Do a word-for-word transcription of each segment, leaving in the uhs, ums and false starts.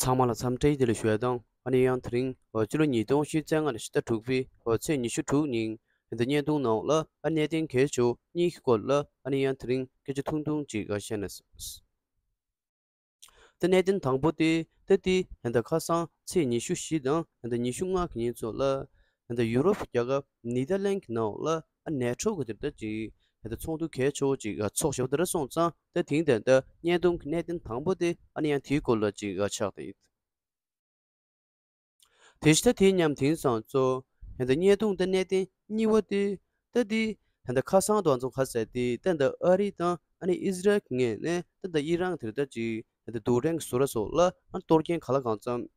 ཚང་མ་ལ་འཚམས་འདྲི་བདེ་ལེགས་ཞུ་ཡ་དང་། ཨ་ནི་ཡང་དེ་རིང་ཕྱི་ལོ་ཉིས་སྟོང་ཉི་ཤུ་རྩ་ལྔ་ནས་ཕྱི་ཟླ་དྲུག་པའི་ཚེས་ཉི་ཤུ་དྲུག་ཉིན་ད་ལྟ་བརྙན་ཐུང་ནང་ལ་ཨ་གནད་དོན་གལ་ཆེ་བོ་གཉིས་ཀྱི་སྐོར་ལ་ཨ་ནི་ཡང་དེ་རིང་སྐད་ཆ་ཐུང་ཐུང་ཅིག་བཤད་ན། ད་གནད་དོན་དང་པོ་དེ་ད་ལྟའི་ད་ལྟ་ཁ་སང་ཚེས་ཉི་ཤུ་བཞི་དང་ད་ལྟ་ཉི་ཤུ་ལྔ་གི་ཉིན་ཚོ་ལ་ད་ལྟ་ཡུ་རོབ་རྒྱལ་ཁབ་ནེ་དར་ལན་གྱི་ནང་ལ་ཨ་ནེ་ཊོ་གི་དེ་ད་ལྟ་ཅིག་ད་ལྟ་ཚོགས་འདུ་གལ་ཆེ་བོ་ཅིག་ཚོགས་བཞག་པ་དེ་འདྲ་སོང་ཙང་། ད་དེང་ད་ལྟ་བརྙན་ཐུང་གི་གནད་དོན་དང་པོ་དེ་ཨ་ནི་ཡང་དེའི་སྐོར་ལ་ཅིག་ཆགས་བསྡད་ཡོད། དེ་བཞིན་ད་དེ་མཉམ་དེང་སང་ཚོ་ད་ལྟ་བརྙན་ཐུང་ད་གནད་དོན་གཉིས་པ་དེ་ད་དེ་ད་ལྟ་ཁ་སང་དུ་ང་ཚོ་ག་ཟེར་དེ་ད་ལྟ་ཨ་རི་དང་ཨ་ནི་ཨི་ཟི་རལ་གྱི་ངོས་ནས་ད་ལྟ་ཨི་རན་དེ་ད་ཅིག་ད་ལྟ་རྡུལ་ཕྲན་གྱི་ཟུར་ར་སོགས་ལ་ཨ་གཏོར་སྐྱོན་ག་ལ་གང་འཚམ་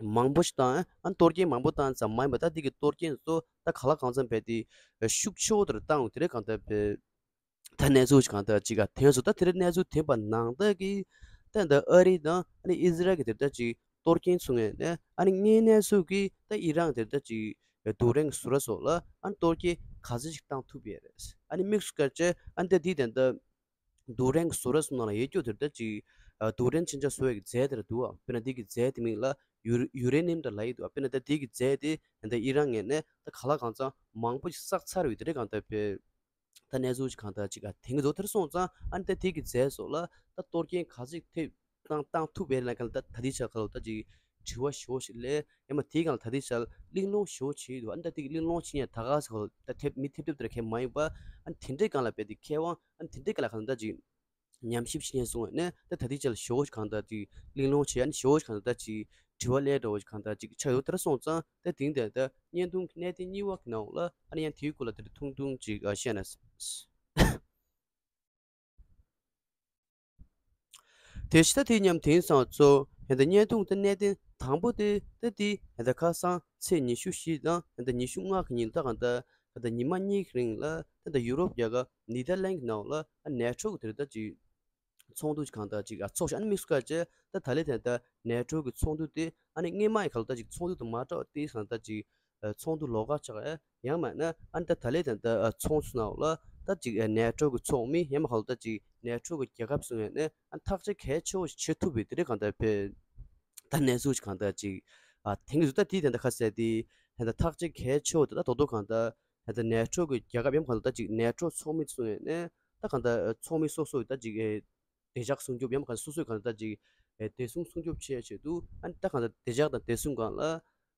མང་པོ་ཞིག་བཏང་། ཨ་གཏོར་སྐྱོན་མང་པོ་བཏང་ཙམ་མ་ཡིན་པ་ད་དེ་གི་གཏོར་སྐྱོན་ཚོ་ད་ག་ལ་གང་འཚམ་བས་དེ་ཤུགས་ཆེ་བོ་དེར་བཏང་དེ་རེད་གང་ལྟར་བས། ད་གནས་ཚུལ་ཞིག་གང་ལྟར་ཅིག་ག་དེང་སུ་ད་དེ་རིང་གནས་ཚུལ་ཐོན་པ་ནང་ལྟར་གྱི་ད་ད་ཨ་རི་དང་ཨ་ནི་ཨི་ཟི་རལ་གྱི་དེ་ད་ཅིག་གཏོར་སྐྱོན་ཚུགས་ངེས་ནས་ཨ་ནི་དངོས་གནས་སུ་གི་ད་ཨི་རན་དེ་ད་ཅིག་རྡུལ་ཕྲན་གྱི་ཟུར་ར་སོགས་ལ་ཨ་ནི་གཏོར་སྐྱོན་ག་ཚོད་ཞིག་བཏང་ཐུབ་ཡས་རེད། ཨ་ནི་དམིགས་སུ་བཀར་བྱས་ཨ་ནི་ད་དེ་ད་ད་རྡུལ་ཕྲན་གྱི་ཟུར་ར་སོགས་ནང་ལ་ཡོད་རྒྱུ་དེ་ད་ཅིག་རྡུལ་ཕྲན་ཆེན་ཆ་བཟོ་ཡས་ཀྱི་རྫས་དེ་ར་འདུག་བ། དཔེར་ན་དེ་གི་རྫས་དེ་མིང་ལ་ཡུ་ཡུ་རེ་ནིམ་དེ་ལབ་ཡས་འདུག་བ། དཔེར་ན་ད་དེ་གི་རྫས་དེ་ད་ཨི་རན་ངོས་ནས་ད་ག་ལ་གང་འཚམ་མང་པོ་ཞིག་བསགས་ཚར་བའི་དེ་རེད་གང་ལྟར་བས། ད་གནས་ཚུལ་ཞིག་གང་ལྟར་ཅིག་ག་དེང་གི་ཚོ་དེར་སོང་ཙང་ཨ་ནི་ད་དེ་གི་རྫས་སོགས་ལ་ད་གཏོར་སྐྱོན་ག་ཚོད་ཐེབས་བཏང་བཏང་ཐུབ་པའི་ལ་ག་ལ་ད་ད་དེ་ཆ་ག་ལ་ད་ཅིག་དྲི་བ་ཞོ་ཞིག་ལས་ཡང་མ་དེའི་སྒང་ལ་ད་དེ་ཆ་གླེང་སློང་ཞོ་བྱེད་ཡོད་འདུག་ཨ་ནི་ད་དེ་གི་གླེང་སློང་བྱེད་ཉན་ད་ག་ས་ག་ལ་ད་ཐེབས་མི་ཐེབས་ཐེབས་དེར་ཁས་མ་ཡིན་པ། ཨ་ནི་དེ་འདྲའི་སྒང་ལ་བས་དེ་མཁས་དབང་ཨ་ནི་དེ་འདྲའི་སྒང་ལ་ག་ལ་ད་ཅིག་ཉམས་ཞིབ་བྱེད་ཉན་སོང་བས་ནས་ད་ད་དེ་ཆ་ལ་ཞོ་ཞིག་གང་ལྟར་ཅིག་གླེང་སློང་བྱེད་ཨ་ནི་ཞོ་ཞིག་གང་ལྟར་ད་ཅིག་དྲི་བ་ལས་འདྲ་བོ་ཞིག་གང་ལྟར་ཅིག་ཆགས་ཡོད་དེར་སོང་ཙང་ད་དེང་ད་ད་བརྙན་ཐུང་གི་གནད་དོན་གཉིས་པ་གི་ནང་ལ་ཨ་ནི་ཡང་དེའི་སྐོར་ལ་དེ་འདྲ་ཐུང་ཐུང་ཅིག་བཤད་ན། དེ་ཕྱི་ད་དེ་མཉམ་དེང་སང་ཚོ་ཡང་ད་བརྙན་ཐུང་དེ་གནད་དོན་དང་པོ་དེ་ད་དེ་ཡང་ད་ཁ་སང་ཚེས་ཉི་ཤུ་བཞི་དང་ཡང་ད་ཉི་ཤུ་ལྔ་གི་ཉིན་ད་གང་ད་ད་ད་ཉི་མ་གཉིས་ཀྱི་རིང་ལ་ད་ད་ཡུ་རོབ་རྒྱལ་ཁབ་ནེ་དར་ལན་གྱི་ནང་ལ་ཨ་ནེ་ཊོ་གི་དེར་ད་ཅིག་ཚོགས་འདུ་གང་ལྟར་ཅིག་ཨ་ཚོགས་ཤིག་ཨ་ནི་དམིགས་སུ་བཀར་བྱས་ད་ད་ལས་དེ་ད་ནེ་ཊོ་གི་ཚོགས་འདུ་དེ་ཨ་ནི་སྔོན་མ་ཡི་ག་ལ་ད་ཅིག་ཚོགས་འདུ་དང་མ་འདྲ་བ་དེ་གང་ལྟར་ཅིག་ཚོགས་འདུ་ལོགས་ཀ་ཆགས་ཡ་ཡང་མིན་ན་ཨ་ནི་ད་ད་ལས་དེ་ད་ཚོགས་འདུ་ནང་ལ་ད་ཅིག་ནེ་ཊོ་གི་ཚོགས་མི་ཡང་མ་ག་ལ་ད་ཅིག་ནེ་ཊོ་གི་རྒྱལ་ཁབ་སུ་ཡོད་ནས་ཨ་ནི་ཐག་གཅོད་གལ་ཆེ་བོ་ཞིག་བྱེད་ཐུབ་པའི་དེ་རིགས་གང་ལྟར་བས། ད་གནས་ཚུལ་ཞིག་གང་ལྟར་ཅིག་ཨ་དེང་གི་ད་དེ་དེ་ད་ཁ་གསལ་དེ་ད་ཐག་གཅོད་གལ་ཆེ་བོ་དེ་ད་རྡོག་རྡོག་གང་ལྟར་ད་ནེ་ཊོ་གི་རྒྱལ་ཁབ་ཡང་མ་ག་ལ་ད་ཅིག་ནེ་ཊོ་ཚོགས་མི་སུ་ཡོད་ནས་ད་གང་ལྟར་ཚོགས་མི་སོ་སོ་ཡི་ད་ཅིག་ཨེ་བདེ་འཇགས་སྲུང་སྐྱོབ་ཡང་མ་ག་ལ་སོ་སོའི་གང་ལྟར་ཅིག་ཨེ་བདེ་སྲུང་སྲུང་སྐྱོབ་བྱེད་ཆེད་དུ་ཨ་ནི་ད་གང་ལྟར་བདེ་འཇགས་དང་བདེ་སྲུང་སྒང་ལ་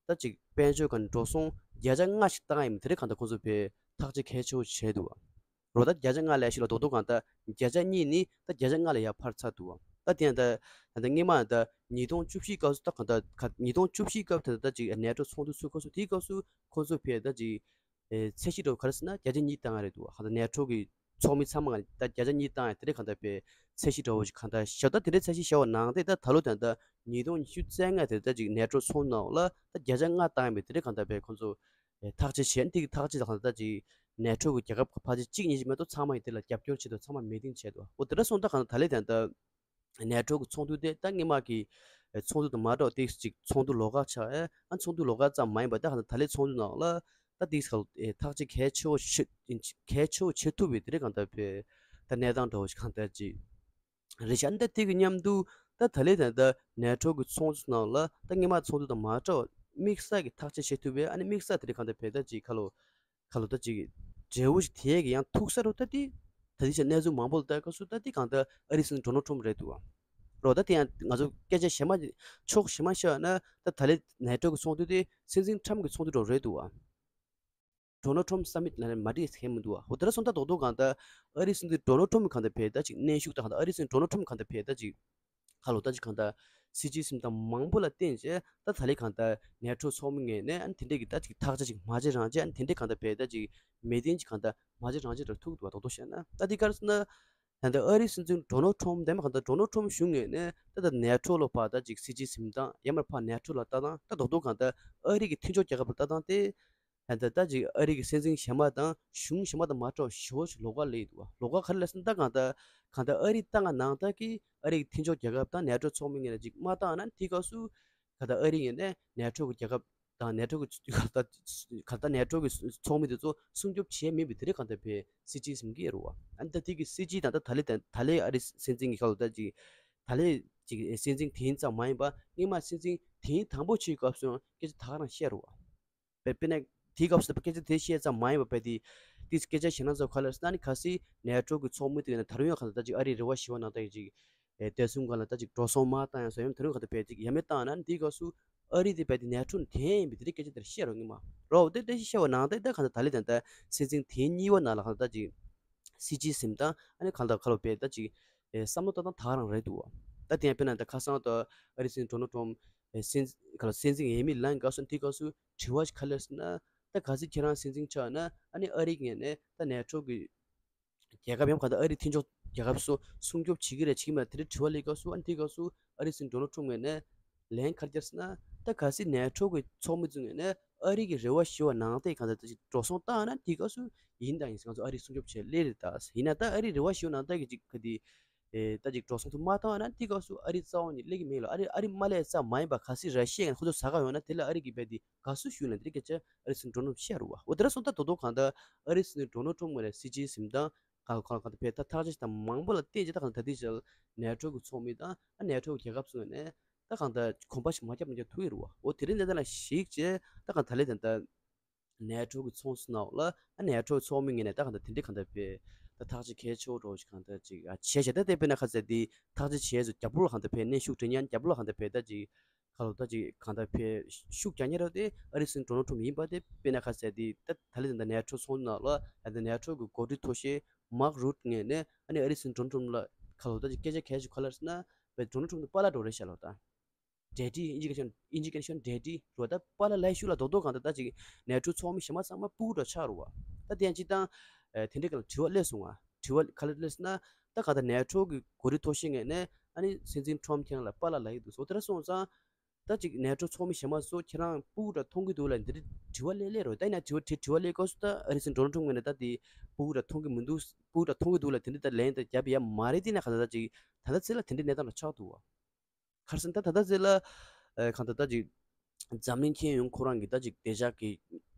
ད་ཅིག་དཔལ་འབྱོར་གང་འགྲོ་སོང་བརྒྱ་ཆ་ལྔ་ཞིག་བཏང་ཡིན་དེ་རིགས་གང་ལྟར་ཁོང་ཚོ་བས་ཐག་གཅོད་གལ་ཆེ་བོ་བྱས་འདུག་བ། རོ་ད་བརྒྱ་ཆ་ལྔ་ལས་ཞིག་ལ་རྡོག་རྡོག་གང་ལྟར་བརྒྱ་ཆ་གཉིས་ནི་ད་བརྒྱ་ཆ་ལྔ་ལས་ཡར་འཕར་ཚར་འདུག་བ། ད་དེ་ཡང་ད་ད་སྔོན་མ་ད་ཉིས་སྟོང་བཅུ་བཞི་སྐབས་སུ་ད་གང་ལྟར་ག་ཉིས་སྟོང་བཅུ་བཞི་སྐབས་དེ་ད་ཅིག་ནེ་ཊོ་ཚོགས་འདུ་ཚུགས་སྐབས་སུ་དེའི་སྐབས་སུ་ཁོང་ཚོ་བས་ད་ཅིག་ཨེ་ཚད་གཞི་འདྲ་བོ་ག་རེ་ཟེར་ན་བརྒྱ་ཆ་གཉིས་བཏང་ཡ་རེད་འདུག་བ། གང་ལྟར་ནེ་ཊོ་གི་ཚོགས་མི་ཚང་མ་ལ་ད་བརྒྱ་ཆ་གཉིས་བཏང་ཡ་དེ་འདྲ་གང་ལྟར་བས་ཚད་གཞི་འདྲ་བོ་ཞིག་གང་ལྟར་བཞག་ད་དེ་འདྲའི་ཚད་གཞི་བཞག་པ་ནང་དེ་ད་ད་ལོ་ད་ད་ཉིས་སྟོང་ཉི་ཤུ་རྩ་ལྔ་དེ་ད་ཅིག་ནེ་ཊོ་ཚོགས་ནང་ལ་ད་བརྒྱ་ཆ་ལྔ་བཏང་ཡ་མེད་དེ་འདྲ་གང་ལྟར་བས་ཁོང་ཚོ་ཨེ་ཐག་གཅོད་བྱས་ནས་དེ་གི་ཐག་གཅོད་ད་གང་ལྟར་ད་ཅིག་ནེ་ཊོ་གི་རྒྱལ་ཁབ་ཕལ་ཆེར་གཅིག་གཉིས་ཤིག་མ་གཏོགས་ཚང་མ་ཡིན་དེ་ལ་རྒྱབ་སྐྱོར་བྱེད་དུ་ཚང་མ་མེད་དེ་བྱས་འདུག་འོ་དེ་འདྲ་སོང་ད་གང་ལྟར་ད་ལོ་ད་ད་ནེ་ཊོ་གི་ཚོགས་འདུ་དེ་ད་སྔོན་མ་གི་ཚོགས་འདུ་དང་མ་འདྲ་བ་ཏིག་ཅིག་ཚོགས་འདུ་ལོགས་ཀ་ཆགས་ཨེ་ཨ་ཚོགས་འདུ་ལོགས་ཀ་ཙམ་མ་ཡིན་པ་ད་ག་ད་ལས་ཚོགས་འདུ་ནང་ལ་ད་ཏིག་ཁ་ལོ་ཨེ་ཐག་གཅོད་གལ་ཆེ་བོ་བྱེད་གལ་ཆེ་བོ་བྱེད་ཐུབ་པའི་དེ་རིགས་གང་ལྟར་བས་ད་གནས་སྟངས་འདྲ་བོ་ཞིག་གང་ལྟར་ཅིག་རེད་ཤག་ཨ་ནི་ད་དེ་གི་མཉམ་དུ་ད་ད་ལས་ད་ད་ནེ་ཊོ་གི་ཚོགས་འདུ་ནང་ལ་ད་སྔོན་མ་ཚོགས་འདུ་དང་མ་འདྲ་བ་དམིགས་བསལ་གྱི་ཐག་གཅོད་བྱེད་ཐུབ་པའི་ཨ་ནི་དམིགས་བསལ་དེ་རིགས་གང་ལྟར་བས་ད་ཅིག་ཁ་ལོ། ཁ་ལོ་ད་ཅིག་འབྲས་བུ་ཞིག་དེ་གི་ཡང་ཐུག་ས་རུ་ད་དེ་ད་དེ་ཆ་གནས་ཚུལ་མང་པོ་ལ་ལྟ་སྐབས་སུ་ད་དེ་གང་ལྟར་ཨ་རིའི་སྲིད་འཛིན་ཌོ་ནལ་ཊམ་རེད་འདུག་བ། རོ་ད་དེ་ཡང་ང་ཚོ་སྐད་ཆ་གཞན་མ་ཕྱོགས་གཞན་མ་བཤད་ན་ད་ད་ལས་ནེ་ཊོ་གི་ཚོགས་འདུ་དེ་སྲིད་འཛིན་ཊམ་གི་ཚོགས་འདུ་འདྲ་རེད་འདུག་བ། ཌོ་ནལ་ཊམ་སམ་མིཊ་ལ་ནས་མ་འགྲིག་ཟེར་མཁན་མི་འདུག་བ། འོ་དེ་འདྲ་སོང་ད་རྡོག་རྡོག་གང་ལྟར་ཨ་རིའི་སྲིད་འཛིན་ཌོ་ནལ་ཊམ་གང་ལྟར་བས་ད་ཅིག་གནོན་ཤུགས་ད་གང་ལྟར་ཨ་རིའི་སྲིད་འཛིན་ཌོ་ནལ་ཊམ་གང་ལྟར་བས་ད་ཅིག་ཁ་ལོ་ད་ཅིག་གང་ལྟར་སྲིད་ཇུས་འཛིན་སྟངས་མང་པོ་ལ་བརྟེན་བྱས་ད་ད་ལས་གང་ལྟར་ནེ་ཊོ་ཚོགས་མི་ངོས་ནས་ཨ་ནི་དེ་འདྲས་ཀྱི་ད་ཅིག་ཐག་ཆ་ཅིག་མ་བྱེད་རང་བྱེད་ཨ་ནི་དེ་འདྲས་གང་ལྟར་བས་ད་ཅིག་མེད་དོན་ཅིག་གང་ལྟར་མ་བྱེད་རང་བྱེད་འདྲ་ཐུག་འདུག་བ། རྡོག་རྡོག་བཤད་ན་ད་འདི་ག་རེ་ཟེར་ན་ད་ལྟ་ཨ་རིའི་སྲིད་འཛིན་ཌོ་ནལ་ཊམ་དེ་མ་གང་ལྟར་ཌོ་ནལ་ཊམ་གཞུང་ངོས་ནས་ད་ལྟ་ནེ་ཊོ་ལ་ཕར་ད་ཅིག་སྲིད་ཇུས་འཛིན་སྟངས་ཡང་མར་ཕར་ནེ་ཊོ་ལ་ལྟ་སྟངས་ད་རྡོག་རྡོག་གང་ལྟར་ཨ་རི་གི་མཐུན་ཕྱོགས་རྒྱལ་ཁབ་ལ་ལྟ་སྟངས་དེ། ད་ལྟ་ད་ཅིག་ཨ་རི་གི་སྲིད་འཛིན་གཞན་པ་དང་གཞུང་གཞན་པ་དང་མ་འདྲ་བ་ཞེ་པོ་ཅིག་ལོགས་ཀ་སླེབས་འདུག་བ། ལོགས་ཀ་ག་རེ་ལབ་སོང་ད་གང་ལྟར་གང་ལྟར་ཨ་རི་ཏང་ནང་ལྟར་གྱི་ཨ་རི་གི་མཐུན་ཕྱོགས་རྒྱལ་ཁབ་དང་ནེ་ཊོ་ཚོགས་མི་ངོས་ནས་ཅིག་མ་བཏང་ན་དེའི་སྐབས་སུ་གང་ལྟར་ཨ་རི་ངོས་ནས་ནེ་ཊོ་གི་རྒྱལ་ཁབ་དང་ནེ་ཊོ་གི་གང་ལྟར་གང་ལྟར་ནེ་ཊོ་གི་ཚོགས་མི་དེ་ཚོ་སྲུང་སྐྱོབ་བྱས་མེད་པའི་དེ་རིགས་གང་ལྟར་བས་སྲིད་ཇུས་འཛིན་གྱི་ཡོད་རེད་བ། ཨ་ནི་ད་དེ་གི་སྲིད་ཇུས་དང་ད་ད་ལོའི་ད་ད་ལོའི་ཨ་རི་སྲིད་འཛིན་གྱི་ཁ་ལོ་ད་ཅིག་ད་ལོའི་ ཅིག་སྲིད་འཛིན་དེ་ཙམ་མ་ཡིན་པ། སྔོན་མ་སྲིད་འཛིན་དེ་དང་པོ་ཆགས་སྐབས་སུ་ཡང་སྐད་ཆ་ད་ག་རང་བཤད་རེད་བ། དཔེ་དཔེར་ན་དེའི་སྐབས་སུ་སྐད་ཆ་དེ་བཤད་ཙམ་མ་ཡིན་པ། དཔེ་དེ་དེ་སྐད་ཆ་གཞན་སྣ་ཚོགས་ག་ལ་ཟེར་ན་ནི། གལ་སྲིད་ནེ་ཊོ་གི་ཚོགས་མི་དེ་ཡིན་ན་ད་རུང་ཡང་གང་ལྟར་ཅིག་ཨ་རིའི་རེ་བ་ཞུ་བ་ནང་ལྟར་ཅིག་ཨེ་བདེ་སྲུང་སྒང་ལ་ད་ཅིག་འགྲོ་སོང་མར་བཏང་ཡང་བཟོ་ཡང་ད་རུང་གང་ལྟར་དཔེ་ཅིག་ཡ་མེད་བཏང་ན་ནི། དེའི་སྐབས་སུ་ཨ་རི་དེ་དཔེ་དེ་ནེ་ཊོ་ནས་འཐེན་ཡིན་པའི་དེ་འདྲའི་སྐད་ཆ་དེ་བཤད་རོགས་ངེས་མ་རོགས། དེ་དེ་བཤད་པ་ནང་ལྟར་ད་གང་ལྟར་ད་ལས་ད་ལྟ་སྲིད་འཛིན་དེ་གཉིས་པ་ནང་ལ་གང་ལྟར་ད་ཅིག་སྲིད་ཇུས་ཟིན་སྟངས་ཨ་ནི་གང་ལྟར་ག་ལ་དཔེ་ད་ཅིག་ཨེ་བསམ་བློ་བཏང་སྟངས་ད་ག་རང་རེད་འདུག་བ། ད་དེ་ཡང་དཔེར་ན་ད་ཁ་སང་ད་ཨ་རི་སྲིད་འཛིན་ཌོ་ནལ་ཊམ་ཕ་སྲིད་ག་ལ་སྲིད་འཛིན་ཡས་མས་ལངས་སྐབས་སུ་དེའི་སྐབས་སུ་དྲི་བ་ཞིག་ག་ལ་ཟེར་ན། ད་གལ་སྲིད་ཁྱེད་རང་སྲིད་འཛིན་ཆགས་ན་ཨ་ནི་ཨ་རིའི་ངོས་ནས་ད་ནེ་ཊོ་གི་རྒྱལ་ཁབ་ཡང་གང་ལྟར་ཨ་རིའི་མཐུན་ཕྱོགས་རྒྱལ་ཁབ་སུ་སྲུང་སྐྱོབ་བྱེད་ཀྱི་རེད་བྱེད་ཀྱི་མ་རེད་དེ་འདྲའི་དྲི་བ་སླེབས་སྐབས་སུ། ཨ་ནི་དེའི་སྐབས་སུ་ཨ་རིའི་སྲིད་འཛིན་ཌོ་ནལ་ཊམ་ཕ་ངོས་ནས་ལན་ག་རེ་བརྒྱབ་ཟེར་ན། ད་གལ་སྲིད་ནེ་ཊོ་གི་ཚོགས་མི་ཚོའི་ངོས་ནས་ཨ་རི་གི་རེ་བ་ཞུ་བ་ནང་ལྟར་གང་ལྟར་ཅིག་འགྲོ་སོང་བཏང་ན་དེའི་སྐབས་སུ་ཡིན་དང་ཡིན་ཟེར། ང་ཚོ་ཨ་རི་སྲུང་སྐྱོབ་བྱེད་ལེ་རེད། ད་ཡིན་ན་ད་ཨ་རིའི་རེ་བ་ཞུ་བ་ནང་ལྟར་གྱི་ཅིག་ག་དེ་ཨེ་ད་ཅིག་འགྲོ་སོང་དུ་མ་བཏང་ན་དེའི་སྐབས་སུ་ཨ་རི་རྩ་བ་ནས་སླེབས་ཀྱི་མེད་ལ། ཨ་རི་ཨ་རི་མ་སླེབས་ཙམ་མ་ཡིན་པ་གལ་སྲིད་ར་ཤི་ཡ་ཁོ་ཚོ་ཟ་ག་ཡོང་ན་དེ་ལ་ཨ་རི་གི་རྦད་དེ་དགའ་བསུ་ཞུ་ན་དེ་འདྲའི་སྐད་ཆ་ཨ་རི་སྲིད་འཛིན་ཌོ་ནལ་ཊམ་ཕ་བཤད་རེད་བ། འོ་དེ་འདྲ་སོང་ཙང་ད་དོ་དོ་གང་ལྟར་ཨ་རི་སྲིད་འཛིན་ཌོ་ནལ་ཊམ་ཕ་ངོས་ནས་སྲིད་ཇུས་ཟིན་སྟངས་གང་གང་གང་ལྟར་བས་ད་ཐག་གཅོད་དང་མང་པོ་ལ་བརྟེན་བྱས་ད་གང་ལྟར་ད་ལྟའི་ཆར་ནེ་ཊོ་གི་ཚོགས་མི་དང་ཨ་ནེ་ཊོ་གི་རྒྱལ་ཁབ་ཚོའི་ངོས་ནས་ད་གང་ལྟར་གོམ་པ་ཞིག་མ་བརྒྱབ་ན་རྒྱག་ཐུབ་ཀྱི་རེད་བ། འོ་དེ་རིང་གནས་སྟངས་ལ་གཞིགས་བྱས་ད་གང་ལྟར་ད་ལས་ད་ལྟ་ནེ་ཊོ་གི་ཚོགས་གཙོ་ནང་ལ་ཨ་ནེ་ཊོ་ཚོགས་མི་ངོས་ནས་ད་གང་ལྟར་དེ་འདྲའི་གང་ལྟར་བས་ད་ཐག་གཅོད་གལ་ཆེ་བོ་འདྲ་བོ་ཞིག་གང་ལྟར་ཅིག་ཨ་བྱས་བྱས། ད་དེ་དཔེར་ན་ཁ་གསལ་དེ་ཐག་གཅོད་བྱས་ཚོ་རྒྱབ་ལོགས་ལ་གང་ལྟར་བས་གནོན་ཤུགས་སྤྲད་མཁན་རྒྱབ་ལོགས་ལ་གང་ལྟར་བས་ད་ཅིག་ཁ་ལོ་ད་ཅིག་གང་ལྟར་བས་ཤུགས་རྒྱག་མཁན་ར་དེ་ཨ་རི་སྲིད་འཛིན་ཌོ་ནལ་ཊམ་ཕ་ཡིན་པ་དེ་དཔེར་ན་ཁ་གསལ་དེ་ད་ད་ལས་ད་ནེ་ཊོ་ཚོགས་ནང་ལ་ད་ནེ་ཊོ་གི་འགོ་ཁྲིད་ཐོག་ཤེས་མཱག་རུ་ཊི་ངོས་ནས་ཨ་ནི་ཨ་རི་སྲིད་འཛིན་ཌོ་ནལ་ཊམ་ཕ་ལ་ཁ་ལོ་ད་ཅིག་སྐད་ཆ་གལ་ཆེ་ག་ལ་ཟེར་ན་བས་ཌོ་ནལ་ཊམ་ཕ་དེ་པཱ་ལགས་འདྲ་བོ་རེད་ཤག་ལོ། ད་ཌེ་ཌི་ཨིན་ཇི་སྐད་ཆ་ཨིན་ཇི་སྐད་ཆ་ཌེ་ཌི་རོ། ད་པཱ་ལགས་ལབ་ཤུགས་ལ་རྡོག་རྡོག་གང་ལྟར་ད་ཅིག་ནེ་ཊོ་ཚོགས་མི་གཞན་མ་ཚང་མ་སྤུ་གུ་འདྲ་ཆགས་རེད་བ། ད་དེ་ཡང་སྤྱིར་བཏང་ཨེ་དེ་འདྲའི་སྒང་ལ་དྲི་བ་སླེབས་སོང་ང་། དྲི་བ་ག་ལ་སླེབས་ཟེར་ན། ད་གང་ལྟར་ནེ་ཊོ་གི་འགོ་ཁྲིད་ཐོག་ཤེས་ངོས་ནས་ཨ་ནི་སྲིད་འཛིན་ཊམ་ཕ་ཁྱེད་རང་ལ་པཱ་ལགས་ལབ་ཀྱི་འདུག་ཟེར། འོ་དེ་འདྲ་སོང་ཙང་ད་ཅིག་ནེ་ཊོ་ཚོགས་མི་གཞན་མ་ཚོ་ཁྱེད་རང་སྤུ་གུ་འདྲ་མཐོང་གི་འདུག་ལབ་འདི་འདྲའི་དྲི་བ་སླེབས་སླེབས་རེད་བ། ད་ཡིན་ན་དྲི་བ་དྲི་དྲི་བ་སླེབས་སྐབས་སུ་ད་ཨ་རི་སྲིད་འཛིན་ཌོ་ནལ་ཊམ་ཕ་ངོས་ནས་ད་དེ་སྤུ་གུ་འདྲ་མཐོང་གི་མི་འདུག་སྤུ་གུ་འདྲ་མཐོང་གི་འདུག་ལབ་དེ་འདྲ་ད་ལན་ད་བརྒྱབ་ཡ་མ་རེད། དེ་ན་གང་ལྟར་ད་ཅིག་ད་ལྟ་ཚེ་ལ་དེ་འདྲའི་གནས་སྟངས་འདྲ་ཆགས་འདུག་བ། ག་རེ་ཟེར་ན་ད་ད་ལྟ་ཚེ་ལ་ཨེ་གང་ལྟར་ད་ཅིག་འཛམ་གླིང་ཁྱོན་ཡོངས་ཁོ་རང་གི་ད་ཅིག་བདེ་འཇགས་ཀྱི་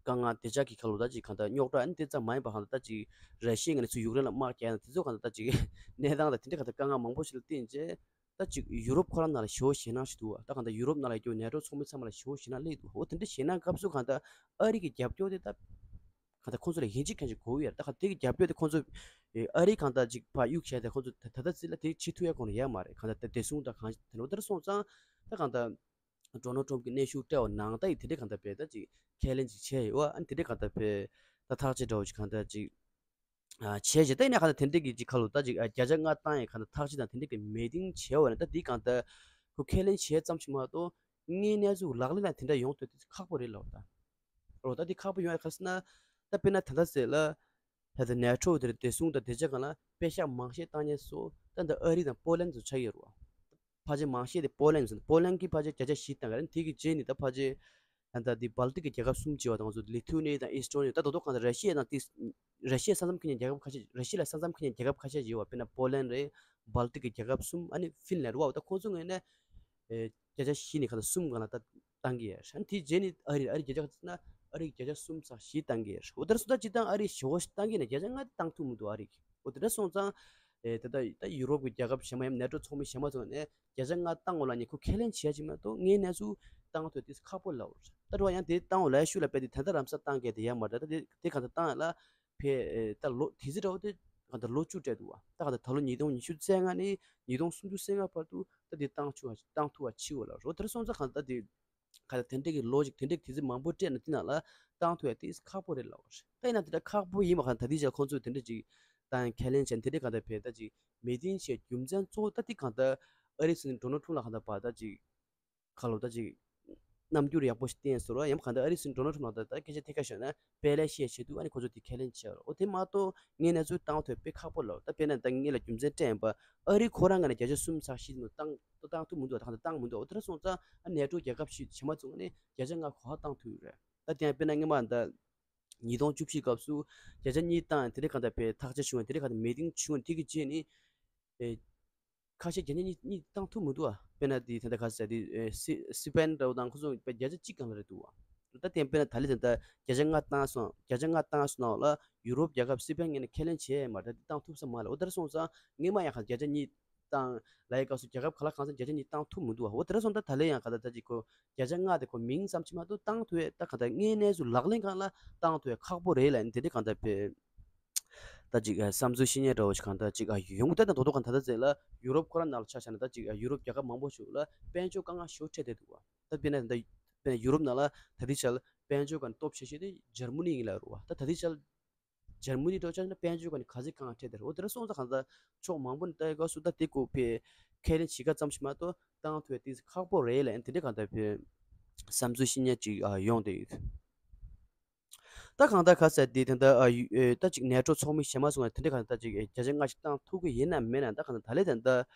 དཀའ་ངལ་བདེ་འཇགས་ཀྱི་ཁ་ལོ་ད་ཅིག་གང་ལྟར་རྙོག་དྲ་ཨ་ནི་དེ་ཙམ་མ་ཡིན་པ་གང་ལྟར་ད་ཅིག་ར་ཤི་ཡའི་ངོས་ནས་ཚུར་ཡུཀ་རེན་ལ་དམག་རྒྱག་ཡ་དེ་ཚོ་གང་ལྟར་ད་ཅིག་གནས་སྟངས་དང་དེ་འདྲའི་གང་ལྟར་དཀའ་ངལ་མང་པོ་ཞིག་ལ་བརྟེན་བྱས་ད་ཅིག་ཡུ་རོབ་ཁོ་རང་ནང་ལ་ཞེ་པོ་ཞེད་སྣང་ཞིག་འདུག་བ། ད་གང་ལྟར་ཡུ་རོབ་ནང་ལ་ཡོད་ནེ་ཊོ་ཚོགས་མི་ཚང་མ་ལ་ཞེ་པོ་ཞེད་སྣང་སླེབས་འདུག་འོ་དེ་འདྲ་ཞེད་སྣང་སྐབས་སུ་གང་ལྟར་ཨ་རི་གི་རྒྱབ་སྐྱོར་དེ་ད་གང་ལྟར་ཁོང་ཚོ་ལ་ཡིན་གཅིག་མིན་གཅིག་དགོས་ཡོད་རེད། ད་གང་དེ་གི་རྒྱབ་སྐྱོར་དེ་ཁོང་ཚོ་ཨེ་ཨ་རི་གང་ལྟར་ཅིག་ཕར་གཡུག་བྱས་ཏེ་ཁོང་ཚོ་ད་ད་ལྟ་ཚེ་ལ་དེ་བྱེད་ཐུབ་ཡ་ཁོང་ལ་ཡོད་མ་རེད། གང་ལྟར་ད་བདེ་སྲུང་དང་གང་དེ་འདྲ་འོ་དེ་འདྲ་སོང་ཙང་ད་གང་ལྟར་ཌོ་ནལ་ཊམ་ཕ་གི་གནོན་ཤུགས་སྤྲད་པ་ནང་ལྟར་ཡིན་དེ་འདྲའི་གང་ལྟར་བས་ད་ཅིག་ཁས་ལེན་ཅིག་བྱས་ཡོད་ཨ་ནི་དེ་འདྲའི་གང་ལྟར་བས་ད་ཐག་གཅོད་འདྲ་བོ་ཅིག་གང་ལྟར་ཅིག་ཨ་བྱས་རྗེས་ད་ཡིན་ན་གང་ལྟར་དེ་འདྲའི་གི་ཅིག་ཁ་ལོ་ད་ཅིག་ཨ་བརྒྱ་ཆ་ལྔ་བཏང་ཡས་གང་ལྟར་ཐག་གཅོད་དང་དེ་འདྲའི་གི་མི་ཊིང་བྱས་པ་ནི་ད་འདི་གང་ལྟར་ཁོ་ཁས་ལེན་བྱས་ཙམ་ཞིག་མ་གཏོགས་དངོས་གནས་ཚུལ་ལག་ལེན་ལ་དེ་འདྲ་ཡོང་ཐུབ་དེ་ཁག་པོ་རེད་ལབ་ད། རོ་ད་འདི་ཁག་པོ་ཡོང་ཡ་ག་རེ་ཟེར་ན། ད་དཔེར་ན་ད་ལྟ་ཟེར་ལ། ད་ལྟ་ནེ་ཊོ་དེར་བདེ་སྲུང་དང་བདེ་འཇགས་སྒང་ལ་པེ་ཤག་མང་ཤས་བཏང་མཁན་ཚོ་ད་ལྟ་ཨ་རི་དང་པོ་ལན་ཚོ་ཆགས་ཡོད་རེད་བ། ཕལ་ཆེར་མང་ཤས་དེ་པོ་ལན་ཚོ་པོ་ལན་གྱིས་ཕལ་ཆེར་བརྒྱ་ཆ་བཞི་བཏང་ག་རེ་དེ་གི་རྗེས་ནི་ད་ཕལ་ཆེར་ད་ལྟ་འདི་སྦལ་ཏིག་གི་རྒྱལ་ཁབ་གསུམ་བྱས་པ་དང་ང་ཚོ་ལི་ཐུ་ནི་དང་ཨི་སི་ཊོ་ནི་ད་དོ་དོ་གང་ལྟར་ར་ཤི་ཡ་དང་དེ་ར་ཤི་ཡ་ས་མཚམས་འཁེལ་མཁན་རྒྱལ་ཁབ་ཁ་ཤས་ར་ཤི་ཡ་ལ་ས་མཚམས་འཁེལ་མཁན་རྒྱལ་ཁབ་ཁ་ཤས་ཡོད་བ། དཔེར་ན་པོ་ལན་རེད། སྦལ་ཏིག་གི་རྒྱལ་ཁབ་གསུམ་ཨ་ནི་ཧྥིན་ལན་རེད་བ། ད་ཁོང་ཚོ་ངོས་ནས་ཨེ་བརྒྱ་ཆ་བཞི་ནས་ག་ཚོད་གསུམ་སྒང་ལ་ད་བཏང་གི་ཡོད་རེད། ཨ་ནི་དེའི་རྗེས་ནི་ཨ་རི་ཨ་རི་བརྒྱ་ཆ་ག་ཚོད་ན་ཨ་རི་བརྒྱ་ཆ་གསུམ་ཙམ་བཞི་བཏང་གི་ཡོད་རེད། འོ་ད་སུ་ད་སྤྱིར་བཏང་ཨ་རི་ཞེ་པོ་ཞིག་བཏང་གི་ན་བརྒྱ་ཆ་ལྔ་དེ་བཏང་ཐུབ་མི་འདུག་ཨ་རི་གིས། འོ་དེ་འདྲ་སོང་ཙང་ཨེ་ད་ད་ད་ཡུ་རོབ་ཀྱི་རྒྱལ་ཁབ་གཞན་པ་ཡང་ནེ་ཊོ་ཚོགས་མི་གཞན་པ་ཚོ་ནས་བརྒྱ་ཆ་ལྔ་བཏང་འོ་ལ་ནི་ཁོ་ཁས་ལེན་བྱས་ཅིག་མ་གཏོགས་དངོས་གནས་སུ་བཏང་ཐུབ་དེ་ཁག་པོ་ལབ་རེད། ད་འགྲོ་བ་ཡང་དེ་བཏང་འོ་ལ་ཤུ་ལ་པས་དེ་ད་ལྟ་རམ་ས་བཏང་གི་དེ་ཡང་མ་རེད། ད་དེ་དེ་ག་ད་བཏང་ལ། ཕེ་ཨེ་ད་ལོ་དེ་ཚེ་འདྲ་བོ་དེ་གང་ལྟར་ལོ་བཅུ་སྤྲད་འདུག་བ། ད་གང་ལྟར་ད་ལོ་ཉིས་སྟོང་ཉི་ཤུ་རྩ་ལྔ་ནས་ཉིས་སྟོང་སུམ་ཅུ་རྩ་ལྔ་བར་དུ་ད་དེ་བཏང་ཆོག་བཏང་ཐུབ་བ་ཆེ་བ་ལ་རོ། དེར་སོང་ཙང་གང་ལྟར་དེ་གང་ལྟར་དེ་འདྲ་གི་ལོ་ཅིག་དེ་འདྲ་དེ་ཚེ་མང་པོ་སྤྲད་ན་དེ་ནང་ལ་བཏང་ཐུབ་ཡ་དེ་ཁག་པོ་རེད་ལབ་བ་རེད། ད་ཡིན་ན་དེ་འདྲ་ཁག་པོ་ཡིན་མ་གང་ད་དེ་ཅག་ཁོང་ཚོས་དེ་འདྲ་ཅིག་ད་ཁས་ལེན་བྱས་དེ་འདྲ་གང་ལྟར་བས་ད་ཅིག་མི་ཊིང་བྱས་རྒྱུ་མཚན་གཙོ་བོ་ད་དེ་གང་ལྟར་ཨ་རི་སྲིད་འཛིན་ཌོ་ནལ་ཊམ་ཕ་ལ་གང་ལྟར་བ་ད་ཅིག་ཁ་ལོ་ད་ཅིག་རྣམ་འགྱུར་ཡག་པོ་ཞིག་བསྟན་ཟེར་བ་ཡང་གང་ལྟར་ཨ་རི་སྲིད་འཛིན་ཌོ་ནལ་ཊམ་ཕ་ལ་ད་ད་སྐད་ཆ་ཐད་ཀར་ཤོད་ན་པེ་ལེ་ཤི་ཡའི་ཆེད་དུ་ཨ་ནི་ཁོ་ཚོ་དེ་ཁས་ལེན་བྱས་རོ། འོ་དེ་མ་གཏོགས་དངོས་གནས་ཚུལ་བཏང་ཐོས་དཔེ་ཁག་པོ་ལ། ད་དཔེར་ན་ད་ངེད་ལ་རྒྱུ་མཚན་སྤྲད་ཡིན་པ་ཨ་རི་ཁོ་རང་ངོས་ནས་བརྒྱ་ཆ་གསུམ་ཚག་བཞི་ནང་བཏང་ད་བཏང་ཐུབ་མི་འདུག་ད་གང་ལྟར་བཏང་མི་འདུག་འོ་དེ་འདྲ་སོང་ཙང་ཨ་ནེ་ཊོ་རྒྱལ་ཁབ་ཞིག་ཆེ་མ་ཚོ་ནས་བརྒྱ་ཆ་ལྔ་གོ་བ་བཏང་ཐུབ་ཡོད་རེད། ད་དེ་ཡང་དཔེར་ན་སྔོན་མ་ད་ཉིས་སྟོང་བཅུ་བཞི་སྐབས་སུ་བརྒྱ་ཆ་གཉིས་བཏང་དེ་འདྲ་གང་ལྟར་བས་ཐག་གཅོད་བྱུང་བ་དེ་འདྲ་གང་ལྟར་མི་ཊིང་བྱུང་བ་དེ་གི་རྗེས་ནི་ཨེ། ཁ་ཤས་བརྒྱ་ཆ་གཉིས་གཉིས་བཏང་ཐུབ་མི་འདུག་ཨ། དཔེར་ན་དེ་ད་ལྟ་ག་ཟེར་དེ་ཨེ་སི་སི་པན་འདྲ་བོ་དང་ཁོ་ཚོ་བརྒྱ་ཆ་གཅིག་སྒང་ལ་རེད་འདུག་ཨ། ད་དེ་དཔེར་ན་ད་ལི་ད་ལྟ་བརྒྱ་ཆ་ལྔ་བཏང་སོང་། བརྒྱ་ཆ་ལྔ་བཏང་སོང་ན་ལ་ཡུ་རོབ་རྒྱལ་ཁབ་སི་པན་ངོས་ནས་ཁས་ལེན་བྱས་མ་རེད། ད་དེ་བཏང་ཐུབ་ས་མ་རེད། འོ་དེར་སོང་ཙང་སྔོན་མ་ཡང་ཁ་བརྒྱ་ཆ་གཉིས་ བཏང་ལབ་ཡས་སྐབས་སུ་རྒྱལ་ཁབ་ག་ལ་གང་འཚམ་བརྒྱ་ཆ་གཉིས་བཏང་ཐུབ་མི་འདུག་བ། འོ་དེ་འདྲ་སོང་ཙང་ད་ལན་ཡང་གང་ལྟར་ད་ཅིག་ཁོ་བརྒྱ་ཆ་ལྔ་དེ་ཁོ་མིང་ཙམ་ཅིག་མ་གཏོགས་བཏང་ཐུབ་ཡས་ད་གང་ལྟར་དངོས་གནས་སུ་ལག་ལེན་སྒང་ལ་བཏང་ཐུབ་ཡས་ཁག་པོ་རེད་ལབ་ནས་དེ་འདྲ་གང་ལྟར་དཔེ་ད་ཅིག་ཨ་བསམ་ཚུལ་བཤད་མཁན་འདྲ་བོ་ཞིག་གང་ལྟར་ཅིག་ཨ་ཡོང་གི། ད་ད་དོ་དོ་གང་ད་ལྟ་ཟེར་ལ་ཡུ་རོབ་ཁོ་རང་ནང་ལ་ཆ་བཞག་ན་ད་ཅིག་ཨ་ཡུ་རོབ་རྒྱལ་ཁབ་མང་པོ་ཞིག་ལ་དཔལ་འབྱོར་དཀའ་ངལ་ཞེ་པོ་འཕྲད་བསྡད་འདུག་བ། ད་དཔེར་ན་ད་དཔེར་ན་ཡུ་རོབ་ནང་ལ་ད་ལྟའི་ཆར་དཔལ་འབྱོར་སྒང་ནས་སྟོབས་ཆེ་ཤོས་དེ་འཇར་མ་ནི་ཡིན་ལབ་རེད་བ། ད་ད་ལྟའི་ཆར་འཇར་མ་ནི་འདྲ་བོ་ཆ་བཞག་ན་དཔལ་འབྱོར་སྒང་ནས་ག་ཚོད་དཀའ་ངལ་འཕྲད་བསྡད་རེད། འོ་དེ་འདྲ་སོང་ཙང་གང་ལྟར་ཕྱོགས་མང་པོ་ནས་ལྟ་ཡི་སྐབས་སུ་ད་དེ་ཁོ་ཕའི་ཁས་ལེན་བྱེད་ཀ་ཙམ་ཞིག་མ་གཏོགས་བཏང་ཐུབ་ཡས་ཏོག་ཙམ་ཁག་པོ་རེད་ལབ་ནས་དེ་འདྲ་གང་ལྟར་ཕའི་བསམ་ཚུལ་བཤད་མཁན་ཅིག་ཨ་ཡོང་བསྡད་ཡོད། ད་གང་ལྟར་ག་ཟེར་དེ་ད་ལྟ་ཨ་ཡུ་ཨེ་ད་ཅིག་ནེ་ཊོ་ཚོགས་མི་གཞན་མ་སོང་བ་དེ་འདྲ་གང་ལྟར་ད་ཅིག་ཨེ་བརྒྱ་ཆ་ལྔ་ཞིག་བཏང་ཐུབ་ཀྱི་ཡིན་ནམ་མེད་ན། ད་གང་ལྟར་ད་ལན་ད་ལྟ་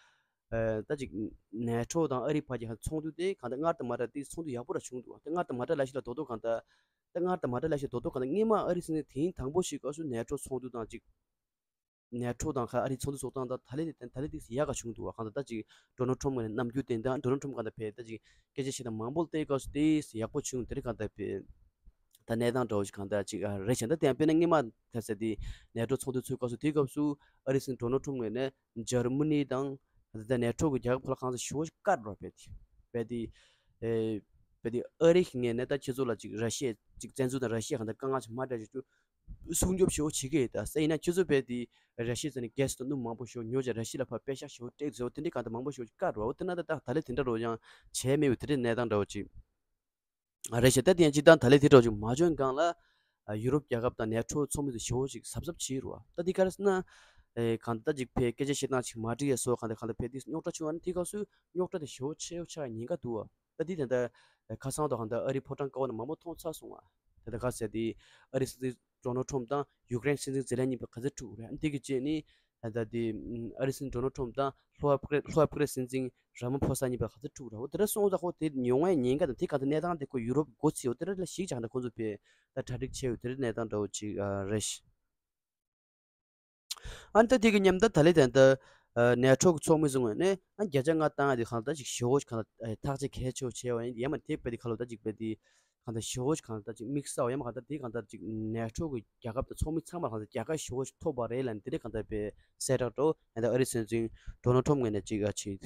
ཨེ་ད་ཅིག་ནེ་ཊོ་དང་ཨ་རི་བར་གྱི་ཚོགས་འདུ་དེ་གང་ལྟར་སྔར་དང་མ་འདྲ་དེ་ཚོགས་འདུ་ཡག་པོ་ར་བྱུང་འདུག་ད་སྔར་དང་མ་འདྲ་ལབ་ཞིག་ལ་རྡོག་རྡོག་གང་ལྟར་ད་སྔར་དང་མ་འདྲ་ལབ་ཞིག་རྡོག་རྡོག་གང་ལྟར་སྔོན་མ་ཨ་རི་སྲིད་འཛིན་དེ་རིང་དང་པོ་ཞིག་སྐབས་སུ་ནེ་ཊོ་ཚོགས་འདུ་དང་ཅིག་ནེ་ཊོ་དང་ཁ་ཨ་རི་ཚོགས་འདུ་ཚོགས་སྟངས་དང་ད་ལན་དེ་ད་ལན་དེ་ཡག་ག་བྱུང་འདུག་བ། གང་ལྟར་ད་ཅིག་ཌོ་ནལ་ཊམ་ངོས་ནས་རྣམ་འགྱུར་བསྟན་སྟངས་ཌོ་ནལ་ཊམ་གང་ལྟར་བས་ད་ཅིག་སྐད་ཆ་བཤད་སྟངས་མང་པོ་བལྟས་སྐབས་སུ་དེ་ཡག་པོ་བྱུང་། དེ་རིང་གང་ལྟར་བས་ད་གནས་སྟངས་འདྲ་བོ་ཞིག་གང་ལྟར་ཅིག་ཨ་རེད་བྱས། ད་དེ་ཡང་དཔེར་ན་སྔོན་མ་ད་ཟེར་དེ་ནེ་ཊོ་ཚོགས་འདུ་ཚོགས་སྐབས་སུ་དེའི་སྐབས་སུ་ཨ་རི་སྲིད་འཛིན་ཌོ་ནལ་ཊམ་ངོས་ནས་འཇར་མ་ནི་དང་ད་ནེ་ཊོ་གི་རྒྱལ་ཁབ་ཁག་ལ་གང་ས་ཞེ་པོ་ཅིག་བཀག་འགྲོ་བས་དེ་བས་དེ་ཨེ་བས་དེ་ཨ་རི་གི་ངོས་ནས་ད་ཁྱེད་ཚོ་ལ་ཅིག་ར་ཤི་ཡ་ཅིག་བཙན་འཛུལ་དང་ར་ཤི་ཡ་གང་ལྟར་དཀའ་ངལ་ཅིག་མ་འཕྲད་ཅིག་སྲུང་སྐྱོབ་ཞེ་པོ་བྱེད་ཀྱི་ཡོད། ད་ཟེར་ཡིན་ན་ཁྱེད་ཚོ་བས་དེ་ར་ཤི་ཡ་ཟེར་ནས་གྷེ་སི་དང་སྣུམ་མང་པོ་ཞེ་པོ་ཉོ་བྱས་ར་ཤི་ཡ་ལ་ཕར་པད་ཤག་ཞེ་པོ་སྤྲད་ཟེར་བ་དེ་འདྲའི་གང་ལྟར་མང་པོ་ཞེ་པོ་ཅིག་བཀག་འགྲོ་བ། འོ་དེ་ན་ད་ད་ད་ལན་དེ་འདྲ་རོ་ཡང་བྱས་མེད་པའི་དེ་འདྲའི་གནས་སྟངས་འདྲ་བོ་ཅིག་རེད་ཤག་ད་དེ་ཡང་སྤྱིར་བཏང་ད་ལན་དེ་འདྲ་བོ་ཅིག་མ་བྱུང་གོང་ལ་ཨ་ཡུ་རོབ་རྒྱལ་ཁབ་དང་ནེ་ཊོ་ཚོགས་མི་ཚོ་ཞེ་པོ་ཅིག་གཟབ་གཟབ་བྱས་རོ། ད་དེ་ག་རེ་ཟེར་ན་ཨེ་གང་ལྟར་ཅིག་ཕའི་སྐད་ཆ་བཤད་སྟངས་ཅིག་མ་འགྲིག་ཡ་སོགས་གང་ལྟར་གང་ལྟར་ཕའི་དེ་རྙོག་དྲ་བྱུང་བ་ནི་དེའི་སྐབས་སུ་རྙོག་དྲ་དེ་ཞེ་པོ་ཆེ་ཆགས་ཉེན་ཁ་འདུག་བ། ད་དེ་ད་ལྟ་ཁ་སང་དང་གང་ལྟར་ཨ་རིའི་ཕོ་བྲང་ཀ་བ་ནས་མང་པོ་མཐོང་ཚར་སོང་བ། ད་ལྟ་ག་ཟེར་དེ་ཨ་རིའི་སྲིད་འཛིན་ཌོ་ནལ་ཊམ་དང་ཡུཀ་རེན་སྲིད་འཛིན་ཛེ་ལན་གཉིས་པོ་ག་ཚོད་ཐུག་རེད། དེ་གི་རྗེས་ནི་ད་ལྟ་དེ་ཨ་རིའི་སྲིད་འཛིན་ཌོ་ནལ་ཊམ་དང་ལྷོ་ཨ་ཕི་རི་ལྷོ་ཨ་ཕི་རི་ཀའི་སྲིད་འཛིན་ར་མ་ཕོ་ས་གཉིས་པོ་ག་ཚོད་ཐུག་རེད། འོ་དེ་འདྲ་སོང་ཙང་ཁོ་དེ་ཡོང་བའི་ཉེན་ཁ་དང་དེ་ག་ཚོད་གནས་སྟངས་དེ་ཁོ་ཡུ་རོབ་འགོ་ཚུགས་འོ་དེ་འདྲ་ལ་གཞིགས་བྱས་ན་ཁོ་ཚོ་ཕའི་ད་གྲ་སྒྲིག་བྱས་ཡོད། དེ་འདྲ་གནས་སྟངས་འདྲ་བོ་ཅིག་རེད། ཨ་ནི་ད་དེ་གི་མཉམ་ད་ད་ལན་ད་ལྟ་ནེ་ཊོ་གི་ཚོགས་མི་ཚོ་ངོས་ནས་ཨ་བརྒྱ་ཆ་ལྔ་བཏང་ཡ་དེ་གང་ལྟར་ཅིག་ཞེ་པོ་ཅིག་གང་ལྟར་ཐག་གཅོད་གལ་ཆེ་བོ་བྱས་པ་ཡིན། ཡང་མ་དེ་བས་དེ་ག་ལོ་ད་ཅིག་བས་དེ་གང་ལྟར་ཞེ་པོ་ཅིག་གང་ལྟར་ཅིག་དམིགས་བསལ་བ་ཡང་མ་གང་ལྟར་དེ་གང་ལྟར་ཅིག་ནེ་ཊོ་གི་རྒྱལ་ཁབ་དང་ཚོགས་མི་ཚང་མ་གང་ལྟར་རྒྱལ་ཁ་ཞེ་པོ་ཅིག་ཐོབ་པ་རེད་ལབ་ནས་དེ་འདྲ་གང་ལྟར་བས་གསལ་བསྒྲགས་འགྲོ། ཡང་ད་ཨ་རིའི་སྲིད་འཛིན་ཌོ་ནལ་ཊམ་ངོས་ནས་ཅིག་ཨ་ཅིག་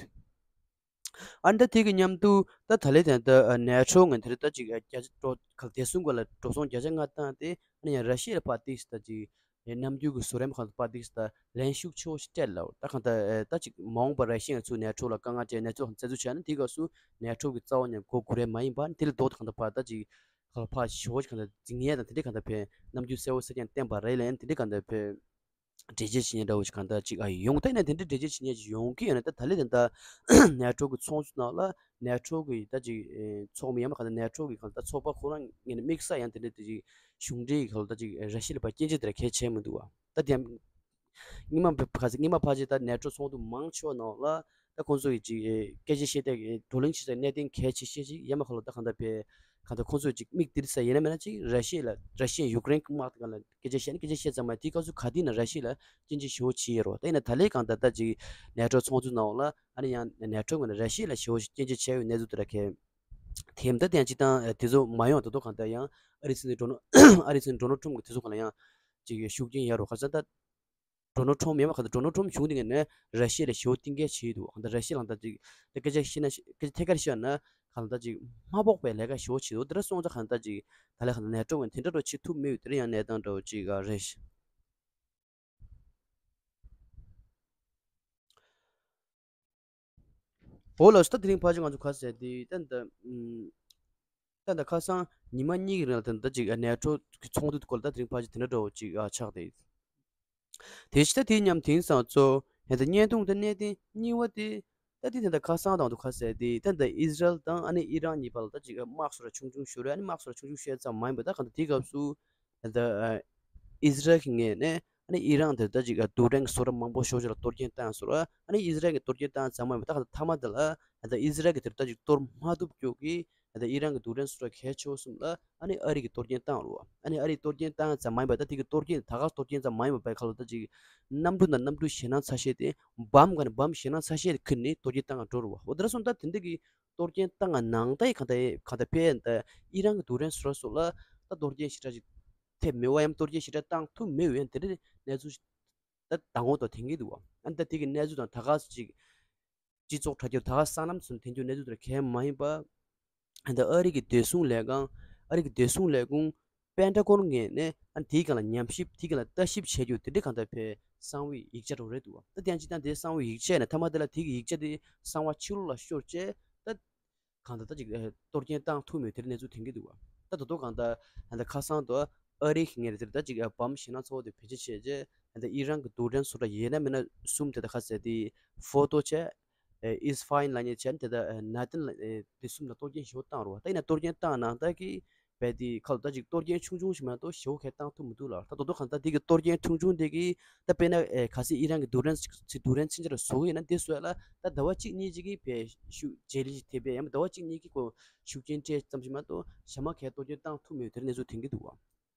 ཨ་ནི་ད་དེ་གི་མཉམ་དུ་ད་ད་ལན་ད་ལྟ་ནེ་ཊོ་ངོས་དེ་རེད་ད་ཅིག་རྒྱ་ཆ་འགྲོ་ག་དེ་གསུང་ག་ལ་འགྲོ་སོང་བརྒྱ་ཆ་ལྔ་བཏང་སྟེ་ཨ་ནི་ཡང་ར་ཤི་ཡ་ལ་ཕར་ཏིག་ད་ཅིག་རྣམ་འགྱུར་གྱི་བཟོ་རིམ་ཁག་ཏུ་ཕར་ཏིག་ད་ལན་ཤུགས་ཆེ་བོ་ཞིག་སྤྲད་ལ། ད་གང་ལྟར་ད་ཅིག་མ་འོངས་པར་ར་ཤི་ཡ་ཚུར་ནེ་ཊོ་ལ་དཀའ་ངལ་སྤྲད་ནས་ཚུར་བཙན་འཛུལ་བྱས་ན་དེ་སྐབས་སུ་ནེ་ཊོ་གི་རྩ་བ་ནས་མགོ་སྒུར་ཡ་མ་ཡིན་པ་དེ་ལ་ལྡོག་ཏུ་གང་ལྟར་ཕར་ད་ཅིག་ཕར་ཞེ་བོ་ཞིག་གང་ལྟར་འཛིང་ཡས་དང་དེ་འདྲའི་གང་ལྟར་ཕན་རྣམ་འགྱུར་གསལ་བོ་གསལ་རྐྱང་བསྟན་པ་རེད་ལན་དེ་འདྲའི་གང་ལྟར་ཕན། འགྲེལ་བརྗོད་བྱེད་མཁན་འདྲ་བོ་ཞིག་གང་ལྟར་ཅིག་ཨ་ཡོང་ད་ཡིན་ན་དེ་འདྲའི་འགྲེལ་བརྗོད་བྱེད་མཁན་ཅིག་ཡོང་གི་ཡོད་ན་ད་ད་ལན་ད་ལྟ་ནེ་ཊོ་གི་ཚོགས་གཙོ་ནང་ལ་ནེ་ཊོ་གི་ད་ཅིག་ཨེ་ཚོགས་མི་ཡང་མ་གང་ལྟར་ནེ་ཊོ་གི་གང་ལྟར་ཚོགས་པ་ཁོ་རང་ངོས་ནས་དམིགས་བསལ་ཡང་དེ་འདྲའི་དེ་ཅིག་གཞུང་འབྲེལ་གྱི་གང་ལྟར་ཅིག་ར་ཤི་ཡ་ལ་ཕར་སྐྱོན་བརྗོད་དེ་འདྲ་གལ་ཆེ་མི་འདུག་བ། ད་དེ་ཡང་སྔོན་མ་ཕ་ཚེ་སྔོན་མ་ཕལ་ཆེར་ད་ནེ་ཊོ་ཚོགས་འདུ་མང་ཆེ་བ་ནང་ལ་ད་ཁོང་ཚོ་གི་ཅིག་ཨེ་སྐད་ཆ་བཤད་ཐད་ཀྱི་བགྲོ་གླེང་བྱེད་སའི་གནད་དོན་གལ་ཆེ་ཤོས་ཅིག་ཡང་མ་གང་ལ་ད་གང་ལྟར་པའི་གང་ལྟར་ཁོང་ཚོས་ཅིག་མིག་སྟེར་ས་ཡིན་ན་མིན་ན་ཅིག་ར་ཤི་ཡ་ལ་ར་ཤི་ཡ་ཡུཀ་རེན་གྱི་དམག་དང་གང་ལ་སྐད་ཆ་བཤད་ན་སྐད་ཆ་བཤད་ཙམ་མ་ཡིན་དེའི་སྐབས་སུ་ག་དུས་ན་ར་ཤི་ཡ་ལ་སྐྱོན་བརྗོད་ཞེ་པོ་བྱེད་ཡ་རོ། ད་ཡིན་ན་ད་ལན་གང་ལྟར་ད་ཅིག་ནེ་ཊོ་ཚོགས་འདུ་ནང་ལ་ཨ་ནི་ཡང་ནེ་ཊོ་ངོས་ནས་ར་ཤི་ཡ་ལ་ཞེ་པོ་ཞིག་སྐྱོན་བརྗོད་བྱས་ཡོད་གནས་ཚུལ་དེ་འདྲ་གལ་ཐེམ་ད་དེ་ཡང་སྤྱིར་བཏང་དེ་ཚོ་མ་ཡོང་ད་དུང་གང་ལྟར་ཡང་ཨ་རིའི་སྲིད་འཛིན་ཌོ་ནལ་ཨ་རིའི་སྲིད་འཛིན་ཌོ་ནལ་ཊམ་གྱིས་དེ་ཚོ་གང་ལ་ཡང་ཅིག་ཤུགས་རྐྱེན་ཡོད་རོ། ག་ས་ད་ཌོ་ནལ་ཊམ་ཡང་མ་གང་ལྟར་ཌོ་ནལ་ཊམ་གཞུང་དེ་ངོས་ནས་ར་ཤི་ཡ་ལ་ཞེ་པོ་གཏིང་སྐྱེལ་བྱས་འདུག་གང་ལྟར་ར་ཤི་ཡ་ལ་ད་ཅིག་ད་སྐད་ཆ་བཤད་ན་སྐད་ཆ་ཐད་ཀར་བཤད་ན་གང་ལྟར་ཅིག་མ་ཕོག་པའི་ལས་ཀ་ཞེ་པོ་བྱས་འདུག་དེ་འདྲ་སོང་ཙང་གང་ལྟར་ཅིག་ད་ལས་གང་ལྟར་ནེ་ཊོ་ངོས་དེ་འདྲ་འགྲོ་བྱེད་ཐུབ་མེད་པའི་དེ་འདྲ་ཡང་གནས་སྟངས་འདྲ་བོ་ཅིག་རེད། འོ་ལགས་སོ། ད་དེ་རིང་ཕལ་ཆེར་ང་ཚོ་ག་ཟེར་དེ་ད་ད་ད་ད་ཁ་སང་ཉི་མ་གཉིས་ཀྱི་རིང་ལ་ད་ད་ཅིག་ནེ་ཊོ་གི་ཚོགས་འདུ་སྐོར་ལ་ད་དེ་རིང་ཕལ་ཆེར་དེ་འདྲ་འདྲ་བོ་ཅིག་ཨ་ཆགས་ཏེ། དེ་ཕྱི་ད་དེའི་མཉམ་དེང་སང་གཙོ་ཡང་ད་བརྙན་ཐུང་ད་གནད་དོན་གཉིས་པ་དེ་ད་དེ་ད་ད་ཁ་སང་དང་དུ་ག་ཟེར་དེ་ད་ད་ཨི་ཟི་རལ་དང་ཨ་ནི་ཨི་རན་གཉིས་བར་ལ་ད་ཅིག་དམག་སོ་ར་ཆུང་ཆུང་ཤོར་རེད། ཨ་ནི་དམག་སོ་ར་ཆུང་ཆུང་ཤོར་ཙམ་མ་ཡིན་པ་ད་གང་ད་དེའི་སྐབས་སུ་ད་ཨི་ཟི་རལ་གྱི་ངོས་ནས་ཨ་ནི་ཨི་རན་དེ་ད་ཅིག་རྡུལ་ཕྲན་གྱི་སོ་ར་མང་པོ་ཤོར་ཅིག་ལ་གཏོར་སྐྱོན་བཏང་སོང་ར། ཨ་ནི་ཨི་ཟི་རལ་གྱི་གཏོར་སྐྱོན་བཏང་ཙམ་མ་ཡིན་པ་ད་ག་ད་མཐའ་མ་དེ་ལ་ད་ཨི་ཟི་རལ་གྱི་དེར་ད་ཅིག་གཏོར་མ་ཐུབ་རྒྱུ་གི་ད་ཨི་རན་གྱི་རྡུལ་ཕྲན་སོ་ར་གལ་ཆེ་བོ་གསུམ་ལ་ཨ་ནི་ཨ་རི་གི་གཏོར་སྐྱོན་བཏང་རུ། ཨ་ནི་ཨ་རི་གཏོར་སྐྱོན་བཏང་ཙམ་མ་ཡིན་པ་ད་དེ་གི་གཏོར་སྐྱོན་ད་ག་གཏོར་སྐྱོན་ཙམ་མ་ཡིན་པ་བས་ཁ་ལོ་ད་ཅིག་གནམ་གྲུ་དང་གནམ་གྲུ་ཞེད་སྣང་ཚ་ཤོས་དེ་བམ་ག་ནས་བམ་ཞེད་སྣང་ཚ་ཤོས་དེ་ཁུར་ནས་གཏོར་སྐྱོན་བཏང་ག་འགྲོ་རུ་བ། འོ་དེ་འདྲ་སོང་ད་དེ་འདྲ་གི་གཏོར་སྐྱོན་བཏང་ག་ནང་ད་ཡི་ག་ད་ག་ད་ཕེ་ད་ཨི་རན་གྱི་རྡུལ་ཕྲན་སོ་ར་སོགས་ལ་ད་གཏོར་སྐྱོན་ཞེ་དྲག་ཅིག་ཐེབས་མེད་པ་ཡང་གཏོར་སྐྱོན་ཞེ་དྲག་བཏང་ཐུབ་མེད་པའི་ཡང་དེ་འདྲ་གནས་ཚུལ་ཞིག་ད་མདང་དགོང་དུ་ཐོན་གྱི་འདུག་བ། ཨ་ནི་ད་དེ་གི་གནས་ཚུལ་དང་ད་ག་སུ་ཅིག་ སྤྱི་ཚོགས་དྲ་རྒྱ་ད་ག་སང་ལམ་ཚུན་འཐེན་རྒྱུ་གནས་ཚུལ་དེར་གལ་མ་ཡིན་པ། ད་ཨ་རི་གི་བདེ་སྲུང་ལས་ཁང་། ཨ་རི་གི་བདེ་སྲུང་ལས་ཁུངས་པེན་ཊ་གོན་ངོས་ནས་ཨ་དེའི་སྒང་ལ་ཉམས་ཞིབ། དེའི་སྒང་ལ་ལྟ་ཞིབ་བྱེད་རྒྱུ་དེ་འདྲའི་གང་ལྟར་བའི་གསང་བའི་ཡིག་ཆ་འདྲ་བོ་རེད་འདུག་ད་དེ་ཡང་སྤྱིར་བཏང་དེ་གསང་བའི་ཡིག་ཆ་ཡིན་ན་མཐའ་མ་དེ་ལ་དེ་གི་ཡིག་ཆ་དེ་གསང་བ་ཕྱི་ལོགས་ལ་ཤོར་བྱས་ད། གང་ལྟར་ད་ཅིག་ཨ་གཏོར་སྐྱོན་བཏང་ཐུབ་མེད་དེ་འདྲའི་གནས་ཚུལ་ཐོན་གྱི་འདུག་ད་དོ་དོ་གང་ལྟར་ད་ཁ་སང་དུ་ཨ་རི་གི་ངོས་ནས་ད་ཅིག་ཨ་བམ་ཞེད་སྣང་ཚ་བོ་དེ་བེད་སྤྱོད་བྱས་རྗེས་ད་ཨི་རན་གྱི་རྡུལ་ཕྲན་བཟོ་གྲྭ་ཡིན་ན་མིན་ན་གསུམ་དེ་ད་ཁ་གསལ་དེ་ཕོ་ཏོ་བྱས། ཨིས་ཧྥ་ཡིན་ལབ་མཁན་བྱས་ནས་དེ་ད་ནཱ་ཏན་ལ་དེ་གསུམ་ལ་གཏོར་སྐྱོན་ཞེ་པོ་བཏང་རེད་བ། ད་ཡིན་ན་གཏོར་སྐྱོན་བཏང་ནང་ལྟར་གྱི་བས་དེ་ཁ་ལོ་ད་ཅིག་གཏོར་སྐྱོན་ཆུང་ཆུང་ཞིག་མ་གཏོགས་ཞེ་པོ་གས་བཏང་ཐུབ་མི་འདུག་ལ། ད་དོ་དོ་གང་ལྟར་དེ་གི་གཏོར་སྐྱོན་ཆུང་ཆུང་དེ་གི་ད་དཔེར་ན་ཨེ་གལ་སྲིད་ཨི་རན་གྱི་རྡུལ་ཕྲན་ཚིག་རྡུལ་ཕྲན་ཚིག་འཇར་བཟོ་གི་ཡིན་ན་དེ་བཟོ་ཡ་ལ་ད་ཟླ་བ་གཅིག་གཉིས་ཅིག་གི་བས་ཤུགས་རྗེས་ལུས་ཤིག་ཐེབས་པས། ཡང་ན་ཟླ་བ་གཅིག་གཉིས་ཀྱི་གོ་ཤུགས་རྐྱེན་སྤྲད་ཙམ་ཞིག་མ་གཏོགས་ཞག་མ་གས་གཏོར་སྐྱོན་བཏང་ཐུབ་མེད་དེར་གནས་ཚུལ་ཐོན་གྱི་འདུག་བ།